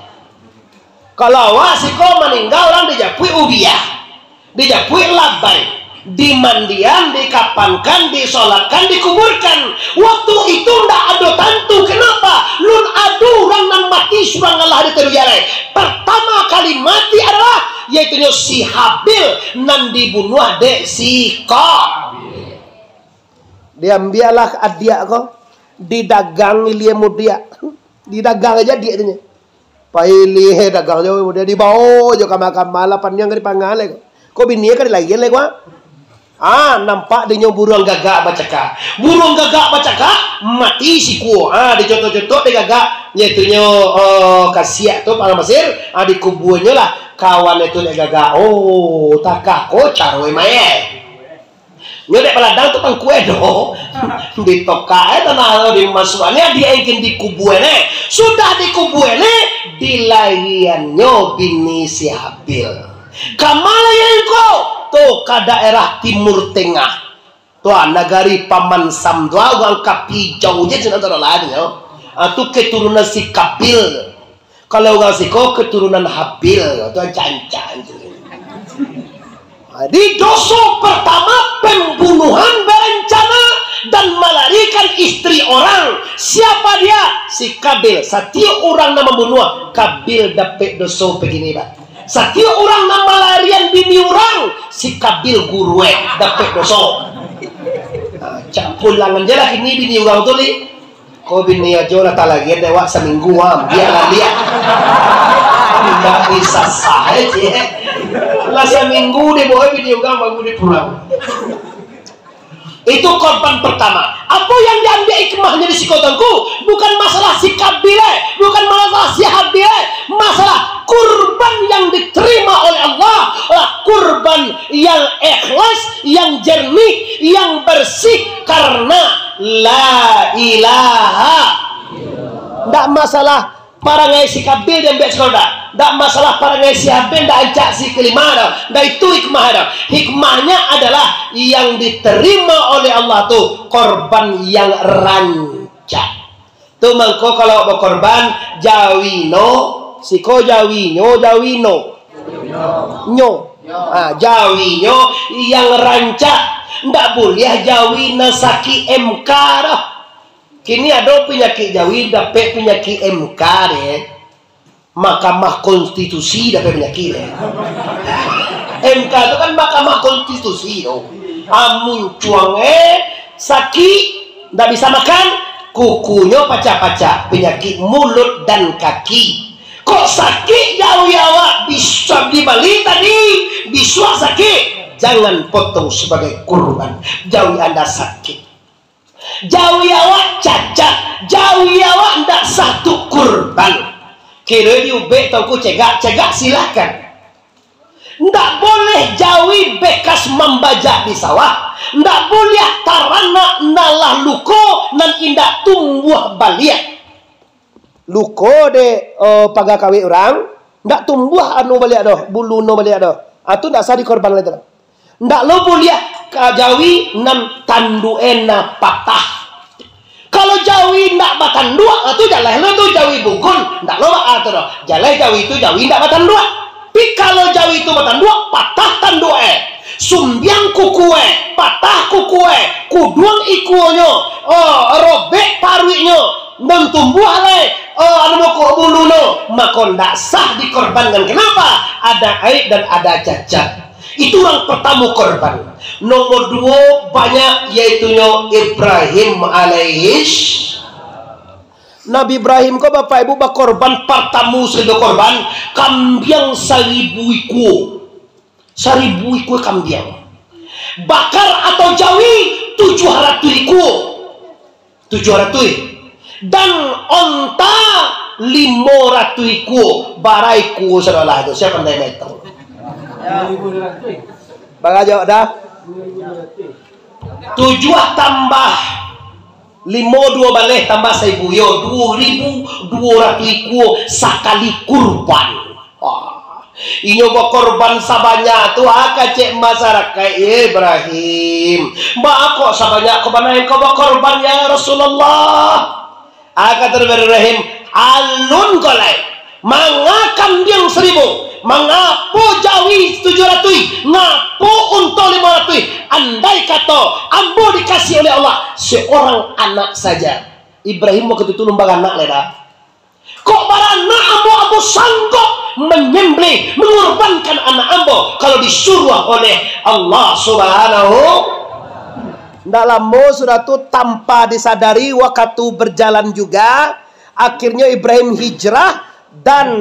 Kalau awak siko maningga, urang dijapuik ubiah, dijapuik labai, dimandian, dikapankan, disolatkan, dikuburkan. Waktu itu ndak ado tantu. Kenapa? Lun ado urang nan mati surang alah di teru jalai. Pertama kali mati adalah, yaitunyo si Habil nan dibunuah dek si Kabil. Diambiaklah adiak ko, didagang ilia mudiak. Didagang aja adiak tu nyo. Pailih dagang jo mudiak, dibao jo kama-kama lah, paniang ka dipangan lai ko. Ko bini ka dilarian lai ko, ah. Ah, nampak dinyo buruang gagak bacakak. Buruang gagak bacakak, mati sikua. Ah, dicotok-cotok dek gagak, yaitunyo, oh, kasiak tu, palang pasir, ah, dikubuanyo lah kawan itu dek gagak. Oh, takah ko caro mayai. Nyo dek baladang tu pangkuai do. Ditokak e tanah tu, dimasuak e, dia ingin dikubua e. Sudah dikubua e, dilariannyo bini si Habil. Ka ma larian ko? Tu ka daerah Timur Tengah. Tu ah, nagari Paman Sam tu ah, urang Kapi jauah je sinan tu lah nyo. Ah, tu keturunan si Kabil. Kalau urang siko keturunan Habil, tu ancak-ancak tu. Jadi doso pertama pembunuhan berencana dan melarikan istri orang. Siapa dia? Si Kabil. Satiap urang nan mambunuah, Kabil dapek doso bagini, Pak. Satiap urang nan malarian bini urang, si Kabil guru e dapek doso. Cak pulangan je lah kini bini urang tu ni. Ko bini ajo lah talagian dek awak saminggu am, bialah liak. Indak bisa sae, ciek. Lah saminggu dek bawa bini urang baru dek pulang. Itu korban pertama. Apa yang diambil hikmahnyo di siko, Tuanku? Bukan masalah si Kabil, eh. Bukan masalah si Habil, eh. Masalah kurban yang diterima oleh Allah adalah kurban yang ikhlas, yang jernih, yang bersih karena la ilaha. Ndak masalah parangai si Kabil diambiak siko, ndak. Ndak masalah parangai si Habil, ndak rancak si kelima doh. Ndak itu hikmah doh. Hikmahnyo adalah yang diterima oleh Allah tu korban yang rancak. Tu mangko kalau bakorban, jawino, siko jawinyo, jawino. Nyo. Ha, jawinyo yang rancak. Ndak buliah jawi nan sakik M K doh. Kini ado panyakik jawi, dapek panyakik M K deh. Mahkamah Konstitusi dapek panyakik deh. M K tu kan Mahkamah Konstitusi tu. Amun cuang eh sakik, ndak bisa makan, kukunyo pacah-pacah, panyakik mulut dan kaki. Kok sakik jawi awak bisa dibali tadi, bisuak sakik, jangan potong sebagai kurban. Jawi anda sakik. Jawi awak cacat, jawi awak ndak sah tu kurban. Kiro diubek Tuanku cegak, cegak silahkan. Ndak boleh jawi bekas mambajak di sawah, ndak buliah taranak nan lah luko nan indak tumbuah baliak. Luko dek, eh, paga kawik urang, ndak tumbuah anu baliak doh, bulu no baliak doh. Ah, tu ndak sah dikorban lai tu. Ndak lo buliah ka jawi nan tanduak e nan patah. Kalau jawi ndak batanduak, ah, tu jaleh lo tu jawi bugun, ndak lo baa tu doh. Jaleh jawi tu jawi ndak batanduak. Tapi kalau jawi tu batanduak, patah tanduak e, sumbiang kuku e, patah kuku e, kuduang ikuonyo, oh, robek paruiknyo, nan tumbuah lai, oh, anu mokok bulu no, mako ndak sah dikorbankan. Kenapa? Ada aib dan ada cacat. Itu urang partamo korban. Nomor duo banyak, yaitunyo Ibrahim alaihis. Nabi Ibrahim ko, Bapak Ibu, bakorban partamo sakali korban, kambiang saribu ikua. Saribu ikua kambiang. Bakar atau jawi tujuah ratuih ikua. Tujuah ratuih. Dan onta limo ratuih ikua. Bara ikua sadolah tu, sia pandai maetong. Bara jawab dah? Tujuah tambah limo, duo baleh tambah saribu, yo, duo ribu duo ratuih ikua sakali kurban. Wah, inyo bakorban sabanyak tu, ah, kecek masarakaik, "Ibrahim, baa kok sabanyak ko bana engkau bakorban, ya Rasulullah?" Ah, kata Nabi Ibrahim, "Alun ko lai, manga kambiang saribu, mangapo jawi tujuah ratuih, ngapo unto limo ratuih? Andai kato ambo dikasih oleh Allah seorang anak saja." Ibrahim wakatu tu alun baranak lai dah. Kok baranak ambo, ambo sanggup manyambelih, mangurbankan anak ambo, kalau disuruah oleh Allah Subhanahu. Ndak lamo sudah tu, tanpa disadari, wakatu berjalan juga, akhirnyo Ibrahim hijrah dan.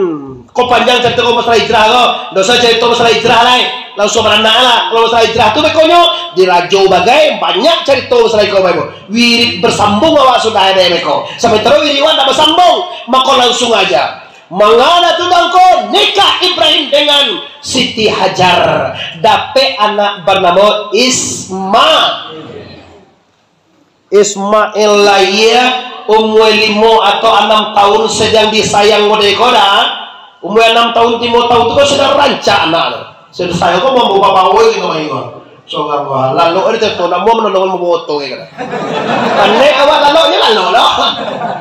Ko panjang carito ko masalah hijrah ko. Ndak usah carito masalah hijrah lai. Langsuang baranak lah. Kalau masalah hijrah tu bekonyo, di rajo bagai banyak carito masalah iko, Bapak Ibu. Wirid bersambung awak sudah ado beko. Samantaro wirid awak ndak bersambung, mako langsuang aja. Manga tu, Tuanku, nikah Ibrahim dengan Siti Hajar. Dapek anak banamo Isma. Ismail lahia umua limo atau anam taun, sadang disayang kode ko dah. Umua anam taun, limo taun tu kan sudah rancak anak tu. Sudah sayang ko mambawa bawa gitu main ko. Sorang ko, lalok ada tu, nak mau menolong mambawa oto gitu. Pandai awak lalok ni lalok lah.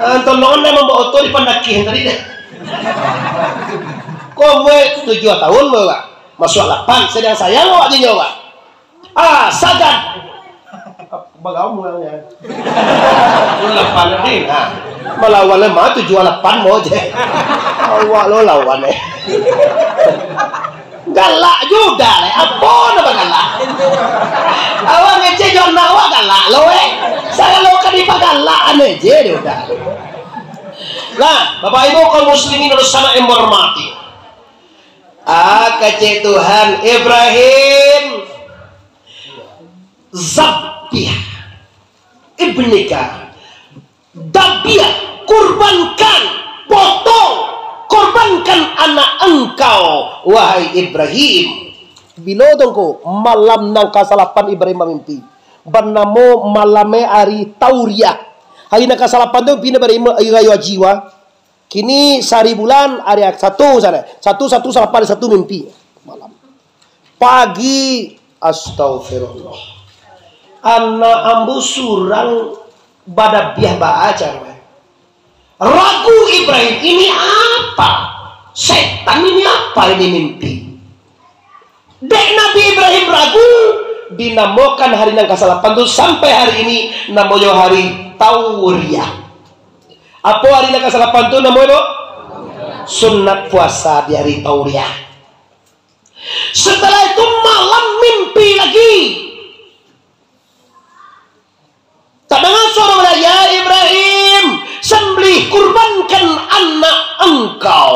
Ah, tolong dia mambawa oto di Pandakih tadi deh. Ko umua tujuah taun baru, Pak. Masuk lapan, sadang sayang awak dinyo, Pak. Ah, sagan. Bagamu orangnya. Lapan ni. Nah, malawan lemah tujuh lapan mau je. Awak lo lawan eh. Galak juo Uda lai. Apo nan bagalak? Awak ngecek jo anak awak galak lo, eh. Sagalo ka dipagalak-an je dek Uda. Nah, Bapak Ibu kaum muslimin dan sanak yang berhormati. Ah, kecek Tuhan, Ibrahim, zabih ibnika, dabiah, kurbankan, potong, korbankan anak engkau, wahai Ibrahim. Bilo tu ngku, malam nan kasalapan Ibrahim bamimpi. Banamo malam ari Tauriah. Hari nan kasalapan tu, pina bari hari rayo haji wa. Kini sari bulan ari satu sana. Satu, satu, salapan, satu mimpi. Malam. Pagi, astagfirullah. Anak ambo surang badabiah baa caro. Ragu Ibrahim, ini apa? Setan ini apa ini mimpi? Dek Nabi Ibrahim ragu, dinamokan hari nan kasalapan tu sampai hari ini namonyo hari Tauriah. Apo hari nan kasalapan tu namonyo? Sunat puasa di hari Tauriah. Setelah itu malam mimpi lagi. Tadanga suaro baliak, "Ya Ibrahim, sembelih, kurbankan anak engkau."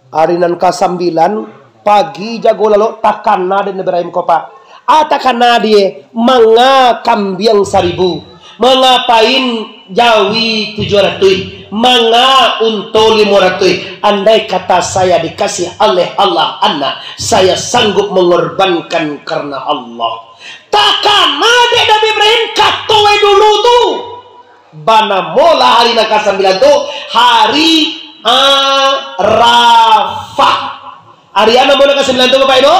Ari nan kasambilan, pagi jago lalok, takana dek Ibrahim ko, Pak. Ah, takana dek, manga kambiang saribu, manga pain jawi tujuah ratuih, manga unto limo ratuih. Andai kata saya dikasih oleh Allah anak, saya sanggup mengorbankan karena Allah. Takana dek Nabi Ibrahim, kato e dulu tu. Banamolah hari nan kasambilan tu, hari Arafah. Ari a namo nan kasambilan tu, Bapak Ibu?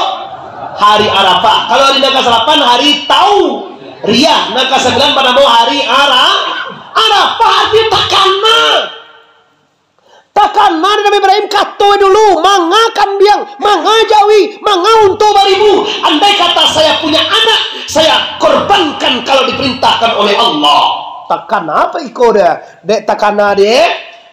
Hari Arafah. Kalau hari nan kasalapan, hari Tauriah. Nan kasambilan banamo hari Ara-, Arafah, artinyo takana. Takana dek Nabi Ibrahim, kato e dulu, manga kambiang, manga jawi, manga unto baribu. Andai kata saya punya anak, saya korbankan kalau diperintahkan oleh Allah. Takana apo iko dah? Dek takana dek,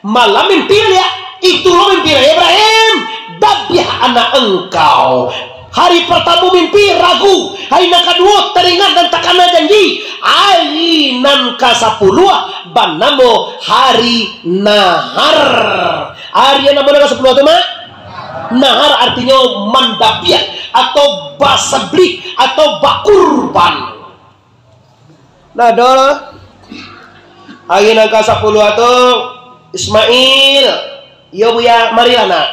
malam mimpi liak. Itu lo mimpi Ibrahim, dabiah anak engkau. Hari partamo mimpi ragu, hari nan kaduo taringat dan takana janji, hari nan kasapuluah banamo hari Nahar. Hari nan namo nan kasapuluah tu, Mak? Nahar artinyo mandabiah atau basabli atau bakurban. Nah, ado lah. Hari nan kasapuluah tu, Ismail, iyo Buya, marilah nak.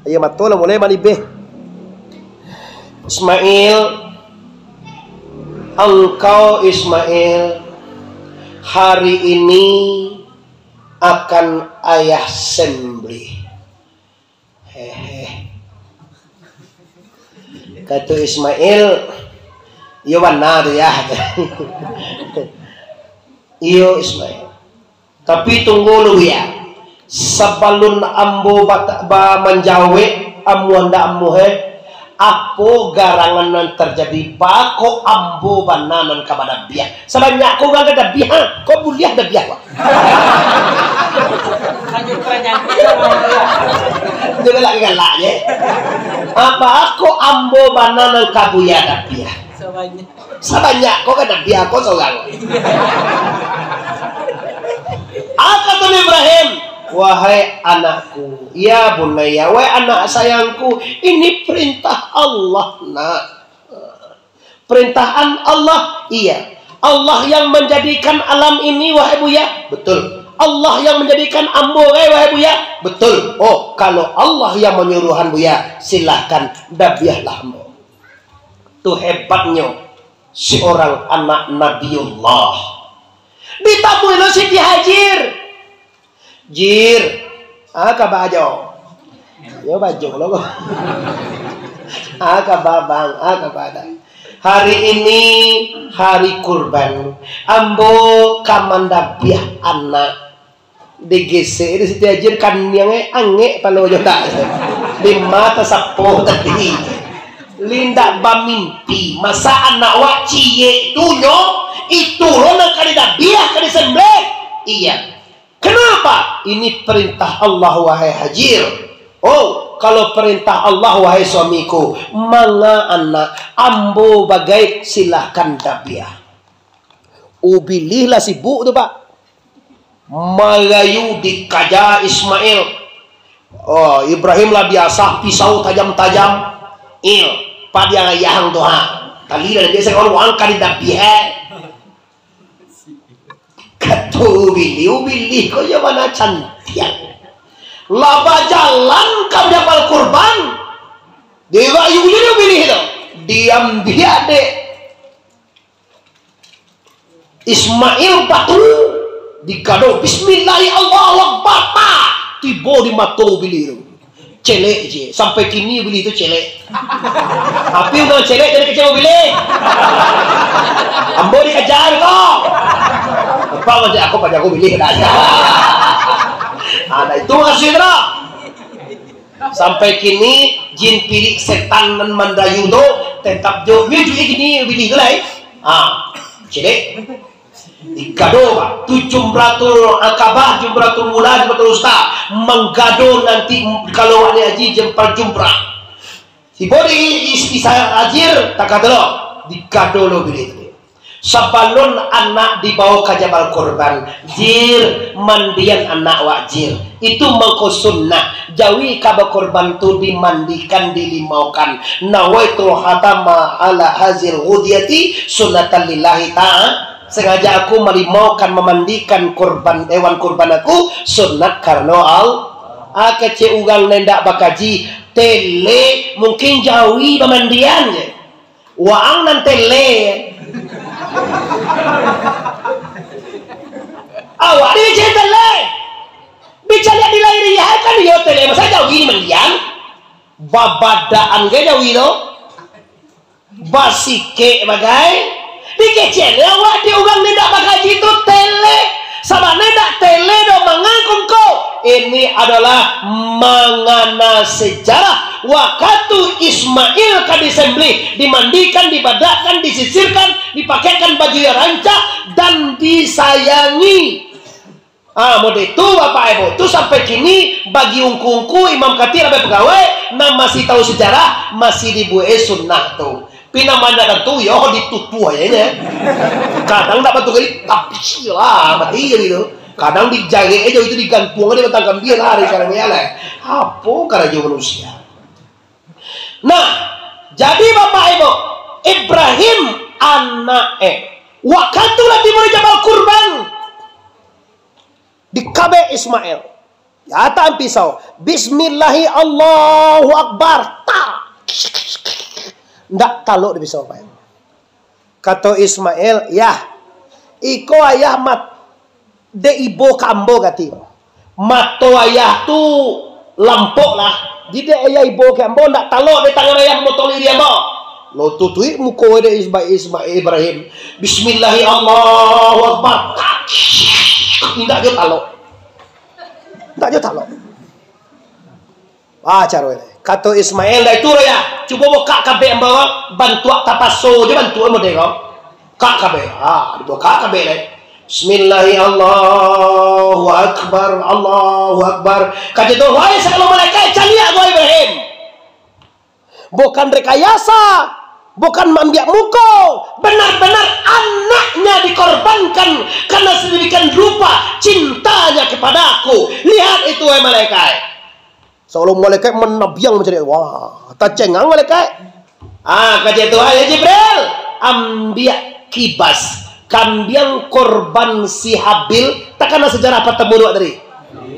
Aia mato lah mulai manibeh. Ismail, engkau Ismail, hari ini akan ayah sembelih. Hehe. Kato Ismail, iyo bana tu ya. Iyo Ismail. Tapi tunggu dulu ya. Sabalun ambo ba, ba manjawek, amuah ndak amuah, eh. Apo garangan nan tarjadi, baa kok ambo bana nan ka badabiah? Sabanyak ko urang ka dabiah, ha? Kok buliah dabiah, Pak? Lanjut pertanyaan. Dia galak-galak je. Baa kok ambo bana nan ka buya dabiah? Sabanyak. Sabanyak ko ka dabiah ko surang. Apa tu Ibrahim? Wahai anakku, ya bunayya, wahai anak sayangku, ini perintah Allah, nak. Perintahan Allah, iya. Allah yang menjadikan alam ini, wahai Buya, betul. Allah yang menjadikan ambo, eh, wahai Buya, betul. Oh, kalau Allah yang menyuruhan Buya, silahkan, dabiahlah ambo. Tu hebatnyo seorang anak Nabiullah. Ditamui lo Siti Hajir. Jir, ah, kaba ajo. Yo, bajo lo ko. Ah, kaba bang, ah, kaba ada. Hari ini hari kurban. Ambo ka mandabiah anak. Digesek di Siti Hajir, kaniang, eh, angek palo jo tak. Di mata sapo tadi. Lindak bamimpi. Masa anak wak ciek tu nyo, itu lo nan ka didabiah, ka disembelih. Iya. Kenapa? Ini perintah Allah, wahai Hajir. Oh, kalau parentah Allah, wahai suamiku, manga anak, ambo bagai, silahkan dabiah. Ubilih lah sibuk tu, Pak. Marayu dikaja Ismail. Oh, Ibrahim lah diasah pisau tajam-tajam. Il, padiang ayah ang tu, ha. Tali lah, biaso kalau angka di dabiah, eh. Kato Ubilih, Ubilih ko yo bana cantiak. Lah bajalan ka Jabal Kurban. Dirayu jo Ubilih tu. Diambiak dek Ismail batu, digado, "Bismillahi, Allahu Akbar, tak!" Tibo di mato Ubilih tu. Celek je. Sampai kini Ubilih tu celek. Tapi urang celek jadi kecek Ubilih. Ambo dikaja ko. Apa macam aku pada Ubilih dah. Ada itu maksudnya. Sampai kini, jin pirik setan nan mandayu tu tetap jo, yo jo kini Ubilih tu lai. Ah, celek. Digado, Pak. Tu Jumratul Akabah, Jumratul Ula, Jumratul Wusta. Manggado nanti kalau awak ni haji jempal jumrah. Tibo di is-, Isa Hajir, takah tu lo. Digado lo Ubilih tu. Sabalun anak dibawo ka Jabal Kurban, Jir, mandian anak wak, Jir. Itu mangko sunnah. Jawi ka bakurban tu dimandikan, dilimaukan. Nawaitul khatama ala hazil ghudiyati sunnatan lillahi ta'ala. Sengaja aku malimaukan, mamandikan kurban, hewan kurban aku, sunat karano Al-, ah, kecek urang nan indak bakaji, tele, mungkin jawi bamandian je. Waang nan tele. Awak ni bicari tele. Bicari di lahiriah kan yo tele, masa jawi ni mandian. Babadaan ge jawi tu. Basikek bagai. Dikecek ni awak di urang ni ndak bakaji tu tele. Sabananyo ndak tele doh mangakun ko. Ini adalah mangana sejarah. Wakatu Ismail ka disembelih, dimandikan, dibadakkan, disisirkan, dipakaikan baju yang rancak, dan disayangi. Ah, model tu, Bapak Ibu. Tu sampai kini, bagi ungku-ungku, imam khatib, abai pagawai, nan masih tahu sejarah, masih dibuek sunnah tu. Pinang banyak tantu, yo, ditutuah aja nya. Kadang ndak batul kali, tapi lah, mati aja gitu. Kadang dijarek aja itu, digantung aja batang kambia lah, dari sekarang ya lah. Apo karajo manusia? Nah, jadi Bapak Ibu, Ibrahim anak, eh, wakatu lah tibo di Jabal Kurban, dikabek Ismail. Diataan pisau. Bismillahi, Allahu Akbar. Tak. Ndak talok di pisau, Pak. Kato Ismail, "Yah, iko ayah mat-, dek ibo ka ambo kati. Mato ayah tu lampok lah. Jadi dek ayah ibo ka ambo, ndak talok dek tangan ayah mamotong diri ambo." Lo tutuik muko dek Isma-, Isma-, Ibrahim. Bismillahi, Allahu Akbar. Tak. Indak jo talok. Indak jo talok. Ah, caro ini. Kato Ismail, "Dah itu, Raya. Cubo bukak kabek ambo, bantuak tapaso je bantuak model ko. Kak kabek." Ah, dibukak kabek lai. Bismillahi, Allahu Akbar, Allahu Akbar. Kato tu, "Wahai sagalo malaikat, caliak ko Ibrahim. Bukan rekayasa, bukan maambiak muko. Benar-benar anaknya dikorbankan karena sedemikian rupa cintanya kepada aku. Lihat itu, wahai malaikat." Sabalun malaikat manabiang mancaliak, wah, tacengang malaikat. Ah, kato Tuhan, "Ya Jibril, ambiak kibas, kambiang korban si Habil." Takana sejarah patamo dek awak tadi.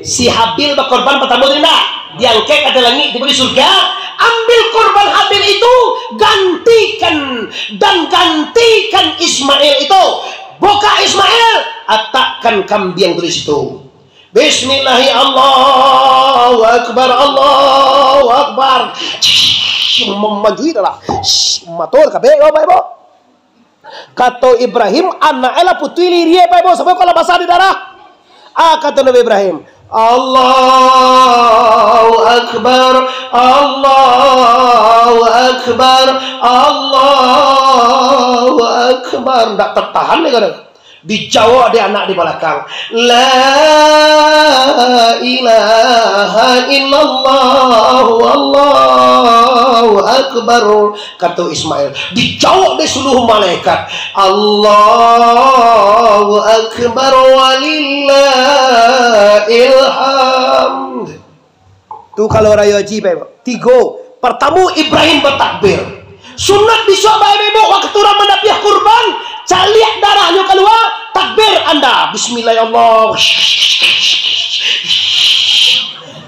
Si Habil bakorban patamo tadi ndak? Diangkek ka langik, tibo di surga. Ambil korban Habil itu, gantikan dan gantikan Ismail itu. Buka Ismail, atakkan kambiang tu di situ. Bismillahi, Allahu Akbar, Allahu Akbar. Mamanjui dah lah. Mato kabek, Bapak Ibu. Kato Ibrahim, anak e lah putuih lirie, Bapak Ibu, sampai kok lah basah di darah. Ah, kato Nabi Ibrahim, "Allahu Akbar, Allahu Akbar, Allahu Akbar." Ndak tertahan ni kadang. Dijawab dek anak di balakang, "La ilaha illallah, wallahu akbar," kato Ismail. Dijawab dek suluah malaikat, "Allahu akbar walillahil hamd." Tu kalau rayo haji, Bapak Ibu. Tigo. Partamo, Ibrahim batakbir. Sunat bisuak, Bapak Ibu, wakatu urang manabiah kurban, caliak darahnyo kalua, takbir anda. Bismillah, ya Allah.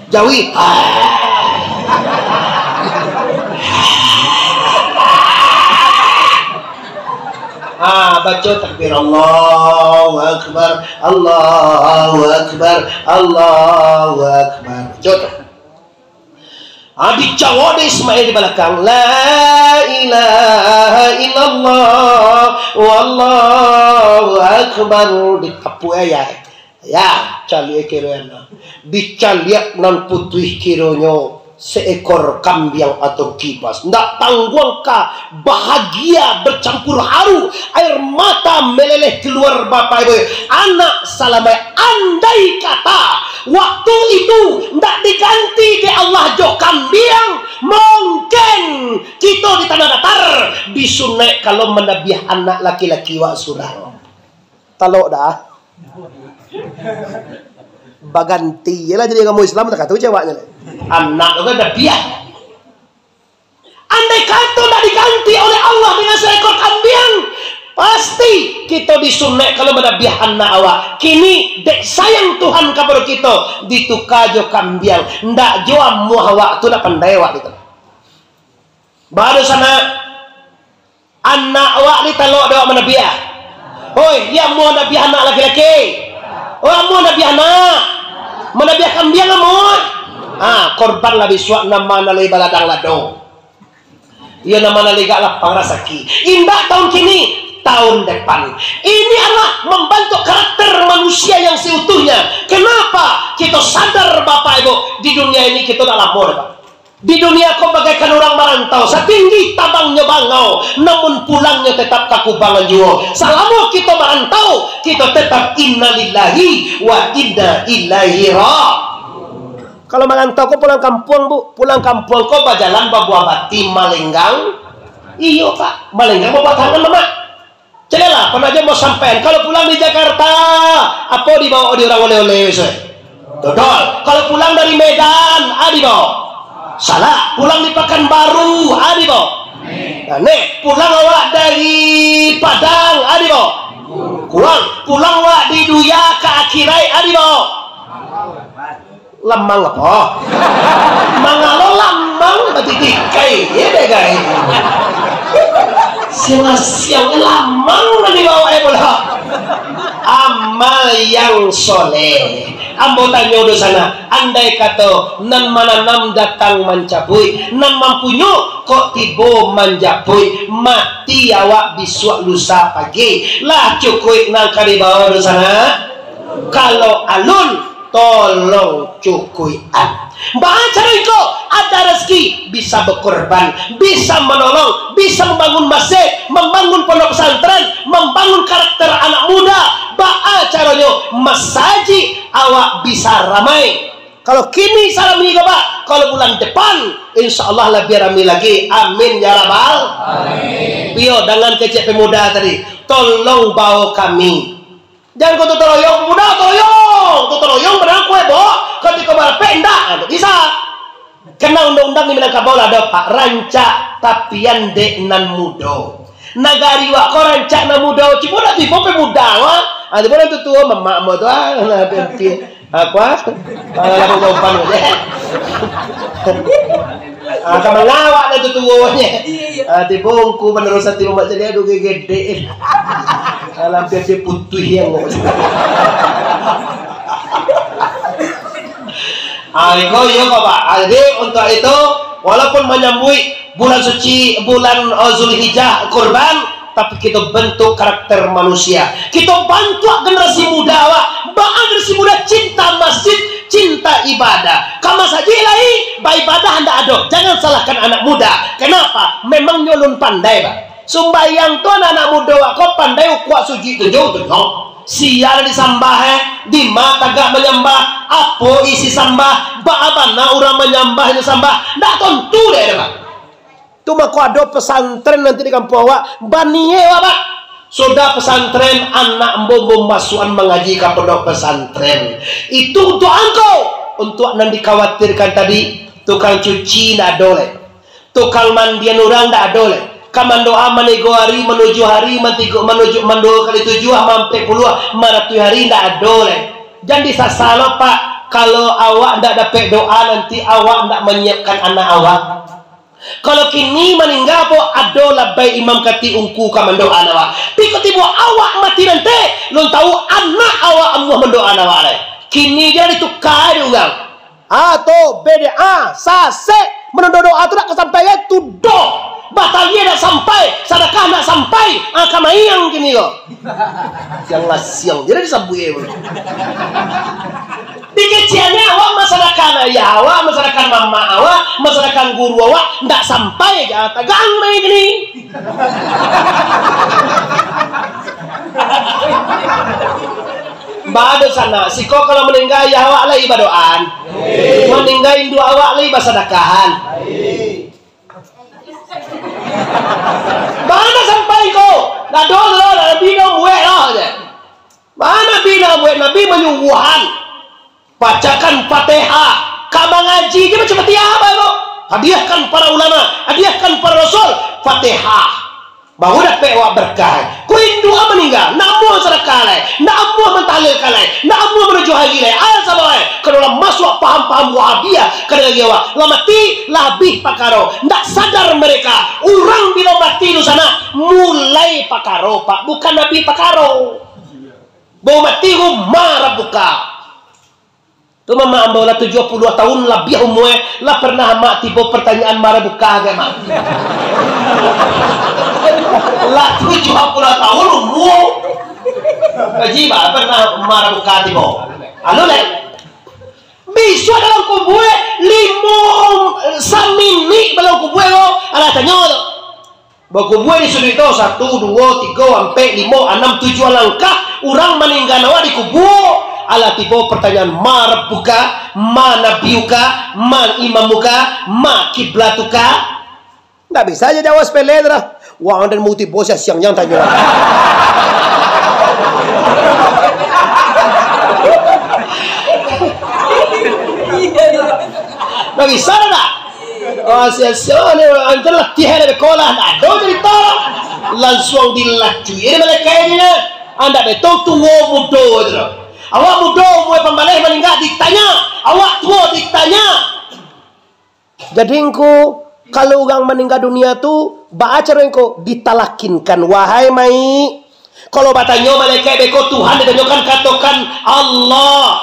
Jawi. Ah, baco takbir, Allahu Akbar, Allahu Akbar, Allahu Akbar. Baco tu. Ah, dijawab dek Ismail di balakang, "La ilaha illallah, wallahu akbar." Ditapuak ayah. Ya, caliak kiro nan. Dicaliak nan putuih kironyo seekor kambiang atau kibas. Ndak tangguang ka bahagia bercampur haru, air mata meleleh keluar, Bapak Ibu. Anak salamaik, andai kata waktu itu ndak diganti dek Allah jo kambiang, mungkin kito di Tanah Datar disunaik kalau manabiah anak laki-laki wak surang. Talok dah. Baganti je lah jadi agamo Islam, tak kata ceweknya. Anak tu kan dah biak. Andai kata ndak diganti oleh Allah dengan seekor kambiang, pasti kito disunaik kalau manabiah anak awak. Kini, dek sayang Tuhan kapado kito, dituka jo kambiang. Ndak jo amuah awak tu, ndak pandai awak gitu. Baru sana, anak awak ni talok dek awak manabiah. Oi, iyo amuah nabiah anak laki-laki. Oi, amuah nabiah anak. Manabiah kambiang amuah. Ah, korban lah bisuak nan ma nan lai baladang lado. Iyo nan ma nan lai agak lapang rasaki. Indak tahun kini, tahun depan. Ini adalah membentuk karakter manusia yang seutuhnya. Kenapa? Kito sadar, Bapak Ibu, di dunia ini kito ndak lamo doh, Pak. Di dunia ko bagaikan urang marantau, satinggi tabangnyo bangau, namun pulangnyo tetap ka kubangan juo. Salamo kito marantau, kito tetap innalillahi wa inna ilaihi ra-, Kalau marantau ko pulang kampuang, Bu, pulang kampuang ko bajalan babuah bati malenggang. Iyo, Pak, malenggang babuah tangan, Mamak. Caliaklah, panajo mau sampaian. Kalau pulang di Jakarta, apo dibaok di urang oleh-oleh, Ustaz? Dodol. Kalau pulang dari Medan, a dibaok? Salak. Pulang di Pakanbaru, a dibaok? Nah, neh, pulang awak dari Padang, a dibaok? Kuang. Pulang awak di dunia ka akhirat, a dibaok? Lamang apo? Mangalo lamang batitikai, iyo deh, gai. Siang-siang lamang nan dibaok, eh, pulo. Amal yang soleh. Ambo tanyo dulu sana, andai kato nan mananam datang mancabuik, nan mampunyo kok tibo manjapuik, mati awak bisuak lusa pagi. Lah cukuik nan ka dibaok dulu sana? Kalau alun, tolong cukuikan. Baa caro iko? Ada rezeki, bisa berkorban, bisa menolong, bisa membangun masjid, membangun pondok pesantren, membangun karakter anak muda. Baa caronyo? Masajik awak bisa ramai. Kalau kini sarami ko, Pak, kalau bulan depan, insya Allah labiah rami lagi. Amin, ya Rabbal. Amin. Pio, dangan kecek pemuda tadi, tolong bawa kami. Jangan kau gotong royong, pemuda gotong royong, gotong royong, padahal kue, Bo. Kau tiko barapek, indak, indak bisa. Kena undang-undang di Minangkabau lah, ada, Pak. Rancak tapian dek nan mudo. Nagari wak ko rancak nan mudo, cuma nak tibo pemuda, wak. Ah, tibo nan tuo-tuo, mamak mo tu, ah, nah, berhenti. Aku, ah, ah, lalu lompan je. Ah, ka mangawak nan tuo-tuo je. Iya, iya. Ah, tibo ungku penerusan tibo mak jadi, aduh, gede. Ah, lampir dia putuh yang. Ah, iko, iyo, Bapak. Ah, jadi, untuk itu, walaupun manyambuik bulan suci, bulan, eh, Zulhijjah, kurban, tapi kito bentuk karakter manusia. Kito bantuak generasi muda awak. Baa generasi muda cinta masjid, cinta ibadah. Ka masajik lai, baibadah ndak ado. Jangan salahkan anak muda. Kenapa? Memang nyo alun pandai, Pak. Sumbayang tu anak-anak mudo awak ko pandai ukuak sujuik tujuah, tujuah. Sia disambah, eh? Dima tagak manyambah? Apo isi sambah? Baa bana urang manyambah inyo sambah? Ndak tontu dek, Pak. Tu mako ado pesantren nanti di kampuang awak, baniaik awak, Pak. Sudah pesantren, anak ambo, ambo masuakan mangaji ka pondok pesantren. Itu untuak angkau, untuak nan dikhawatirkan tadi, tukang cuci ndak ado lai. Tukang mandian urang ndak ado lai. Ka mandoa manigo ari, manujuah ari, mantigo, manujuah, manduo kali tujuah, maampek puluah, maratuih ari ndak ado lai. Jan disasalo, Pak, kalau awak ndak dapek doa, nanti awak ndak manyiapkan anak awak. Kalau kini maningga, ambo ado labai imam katik ungku ka mandoa awak. Tapi kok tibo awak mati nanti, lun tahu anak awak amuah mandoa awak lai. Kini jan dituka dek urang. Ah, tu, bid'ah, sasek. Manondo doa tu dak ka sampai, eh, tu doh. Bataliah dak sampai, sadakah dak sampai. Ah, ka mayang kini ko. Siang lah siang, jadi disabuik, eh. Dikeceknyo awak masadakah ayah awak, masadakah mamak awak, masadakah guru awak, ndak sampai ka tagang mayang kini. Bado sanak, siko kalau maningga ayah awak lai badoaan. Maningga induak awak lai basadakahan. Bana sampai ko? Nado lo, Nabi ndak buek lo je. Bana Nabi ndak buek, Nabi manyuguhan. Bacakan Fatihah. Ka mangaji je baca Fatihah baru. Hadiahkan para ulama, hadiahkan para rasul, Fatihah. Baru dapek awak berkah. Ko induak maningga, ndak amuah sadakah lai, ndak amuah mantahlilkan lai, ndak amuah manujuah ari lai. Alah sabab ai, kalau lah masuak paham-paham Wahabiah ka nagari awak, lah mati, lah abih pakaro. Ndak sadar mereka, urang bilo mati tu sanak, mulai pakaro, Pak, bukan abih pakaro. Baru mati, rumah rabbuka. Tu mamak ambo lah tujuah puluah tahun labiah umua, lah pernah amak tibo pertanyaan ma rabbuka ka, Mak? Lah tujuah puluah tahun umua. Kaji, Mak, pernah ma rabbuka tibo? Anu, leh. Bisuak dalam kubua, limo, saminik dalam kubua ko, alah tanyo tu. Bakubua di suduik tu, satu, duo, tigo, ampek, limo, anam, tujuah langkah, urang maningga awak dikubua. Alah tibo pertanyaan, ma rabbuka, ma nabiyuka, ma imamuka, ma kiblatuka. Ndak bisa aja jawab sepele tu dah. Wah, dan mau tibo siang-siang jangan tanyo. Ndak bisa dah, dah. Ah, sia-sia ni, antar lah, tiha dari sekolah, ndak ado cerita. Langsung dilacui, ini malaikat ini, nah. Andak betul tuo mudo tu. Awak mudo, umua pambaleh maningga ditanya. Awak tuo ditanya. Jadi ngku, kalau urang maningga dunia tu, baa caro ngku? Ditalakinkan, wahai mayik. Kalau batanyo malaikat beko Tuhan ditanyokan, katokan, Allah.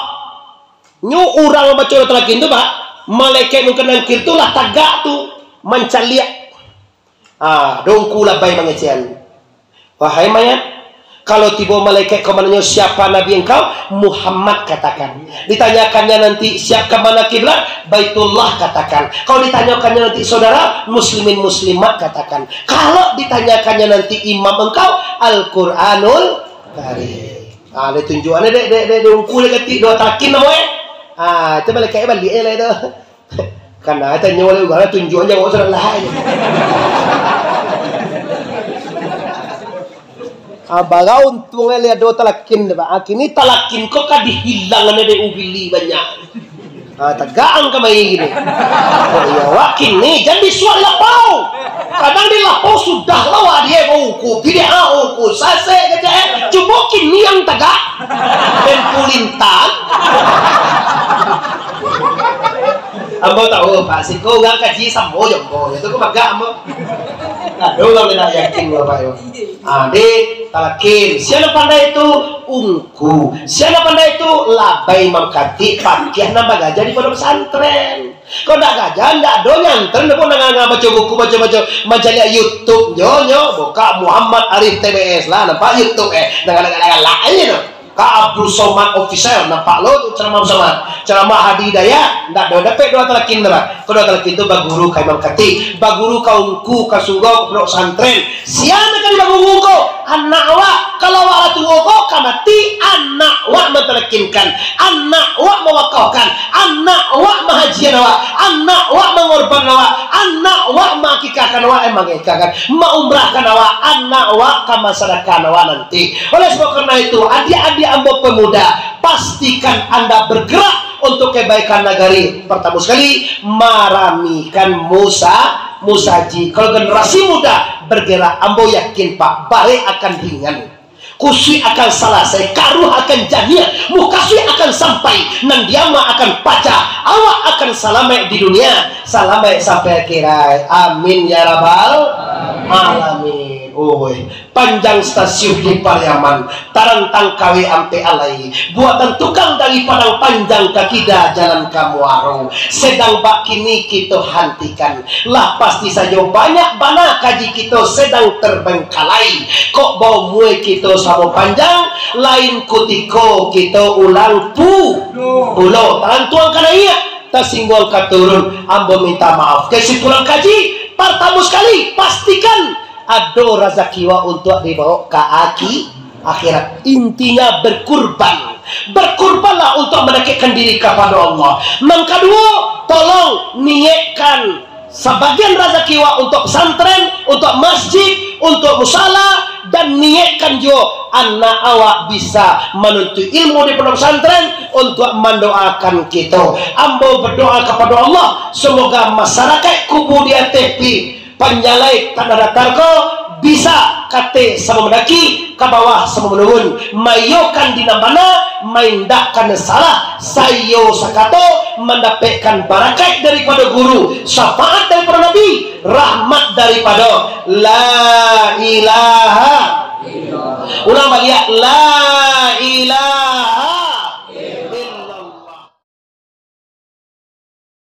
Nyo urang baco talakin tu, Pak, malaikat Mungkar Nangkir tu lah tagak tu, mancaliak. Ah, dongku labai mangecekan. Wahai mayat, kalau tibo malaikat ko mananyo, "Siapa nabi engkau?" "Muhammad," katakan. Ditanyakannya nanti, "Siapa mana kiblat?" "Baitullah," katakan. Kalau ditanyakannya nanti saudara, "Muslimin muslimat," katakan. Kalau ditanyakannya nanti imam engkau, "Al-Quranul Karim." Ah, dia tunjukannya dek, dek, dek, dek ungku dia katik dua talakin namo, eh. Ah, itu malaikat balik, eh, lah itu. Kana tanyo oleh urang, tunjuak nyawa sudah lah. Ah, bara untuang lai ado talakin tu, Pak. Ah, kini talakin ko ka dihilangan dek ubili banyak. Ah, tagak ang kamari gini. Oh, iya, wak kini jan disuak lapau. Kadang di lapau sudah lah wak dia bau kopi dia, ah, oh, ko sasek kecek, eh. Cubo kini ang tagak. Ben pulintang. Ambo tahu, Pak, siko urang kaji samo jo ambo. Itu ko bagak ambo. Aduh, urang indak yakin, Bapak, yo. Ah, di talakin. Sia nan pandai tu ungku. Sia nan pandai tu labai mangkatik pakiah nan bagaja di pondok pesantren. Kok ndak gaja, ndak ado nyantren pun nangah-nangah baco buku, baco-baco, mancaliak YouTube. Nyo, nyo, buka Muhammad Arif T B S lah, nampak YouTube, eh. Nangah-nangah galak-galak aja tu. Ka Abdul Somad Official, nampak lo tu ceramah Abdul Somad. Ceramah Hadi Hidayat, ndak ado dapek doa talakin tu lah. Ko doa talakin tu baguru ka Imam Khatib, baguru ka ungku, ka surau, ka pondok pesantren. Sia nan ka dibaguru ko? Anak awak. Kalau awak lah tuo ko, ka mati, anak awak mantalakinkan, anak awak mawakafkan, anak awak mahajian awak, anak awak mangorbankan awak, anak awak maakikahkan awak, eh, maakikahkan, maumrahkan awak, anak awak ka masadakahkan awak nanti. Oleh sebab karena itu, adik-adik ambo pemuda, pastikan anda bergerak untuk kebaikan nagari. Pertama sekali, maramikan musa-, musajik. Kalau generasi muda bergerak, ambo yakin, Pak, barek akan ringan. Kusuik akan salasai, karuah akan janiah, mukasuik akan sampai, nan diama akan pacah, awak akan salamaik di dunia, salamaik sampai akhirat. Amin ya rabbal alamin. Oi, panjang stasiun di Pariaman, tarantang kawek ampek alai, buatan tukang dari Padang Panjang ka kida jalan ka Muaro. Sedang bak kini kito hantikan. Lah pasti sajo banyak bana kaji kito sedang terbengkalai. Kok baumua kito samo panjang, lain kutiko kito ulang pu-, pulo. Talantuang ka naiak, tasingguang ka turun. Ambo minta maaf. Kesimpulan kaji, partamo sakali, pastikan ado razaki wak untuak dibawok ka aki-, akhirat. Intinyo, berkurban. Berkurbanlah untuak mandakekkan diri kapado Allah. Nan kaduo, tolong niekkan sabagian razaki wak untuak pesantren, untuak masjid, untuak musala, dan niekkan juo anak awak bisa manuntuik ilmu di pondok pesantren untuak mandoakan kito. Ambo badoa kapado Allah, samoga masarakaik kubu di ateh pi-, Panjalai Tanah Datar ko bisa kateh samo mandaki, ka bawah samo manurun, maiyokan di nan bana, maindakkan nan salah, saiyo sakato mandapekkan barakaik daripado guru, syafaat daripado Nabi, rahmat daripado La ilaha. Ulang baliak, La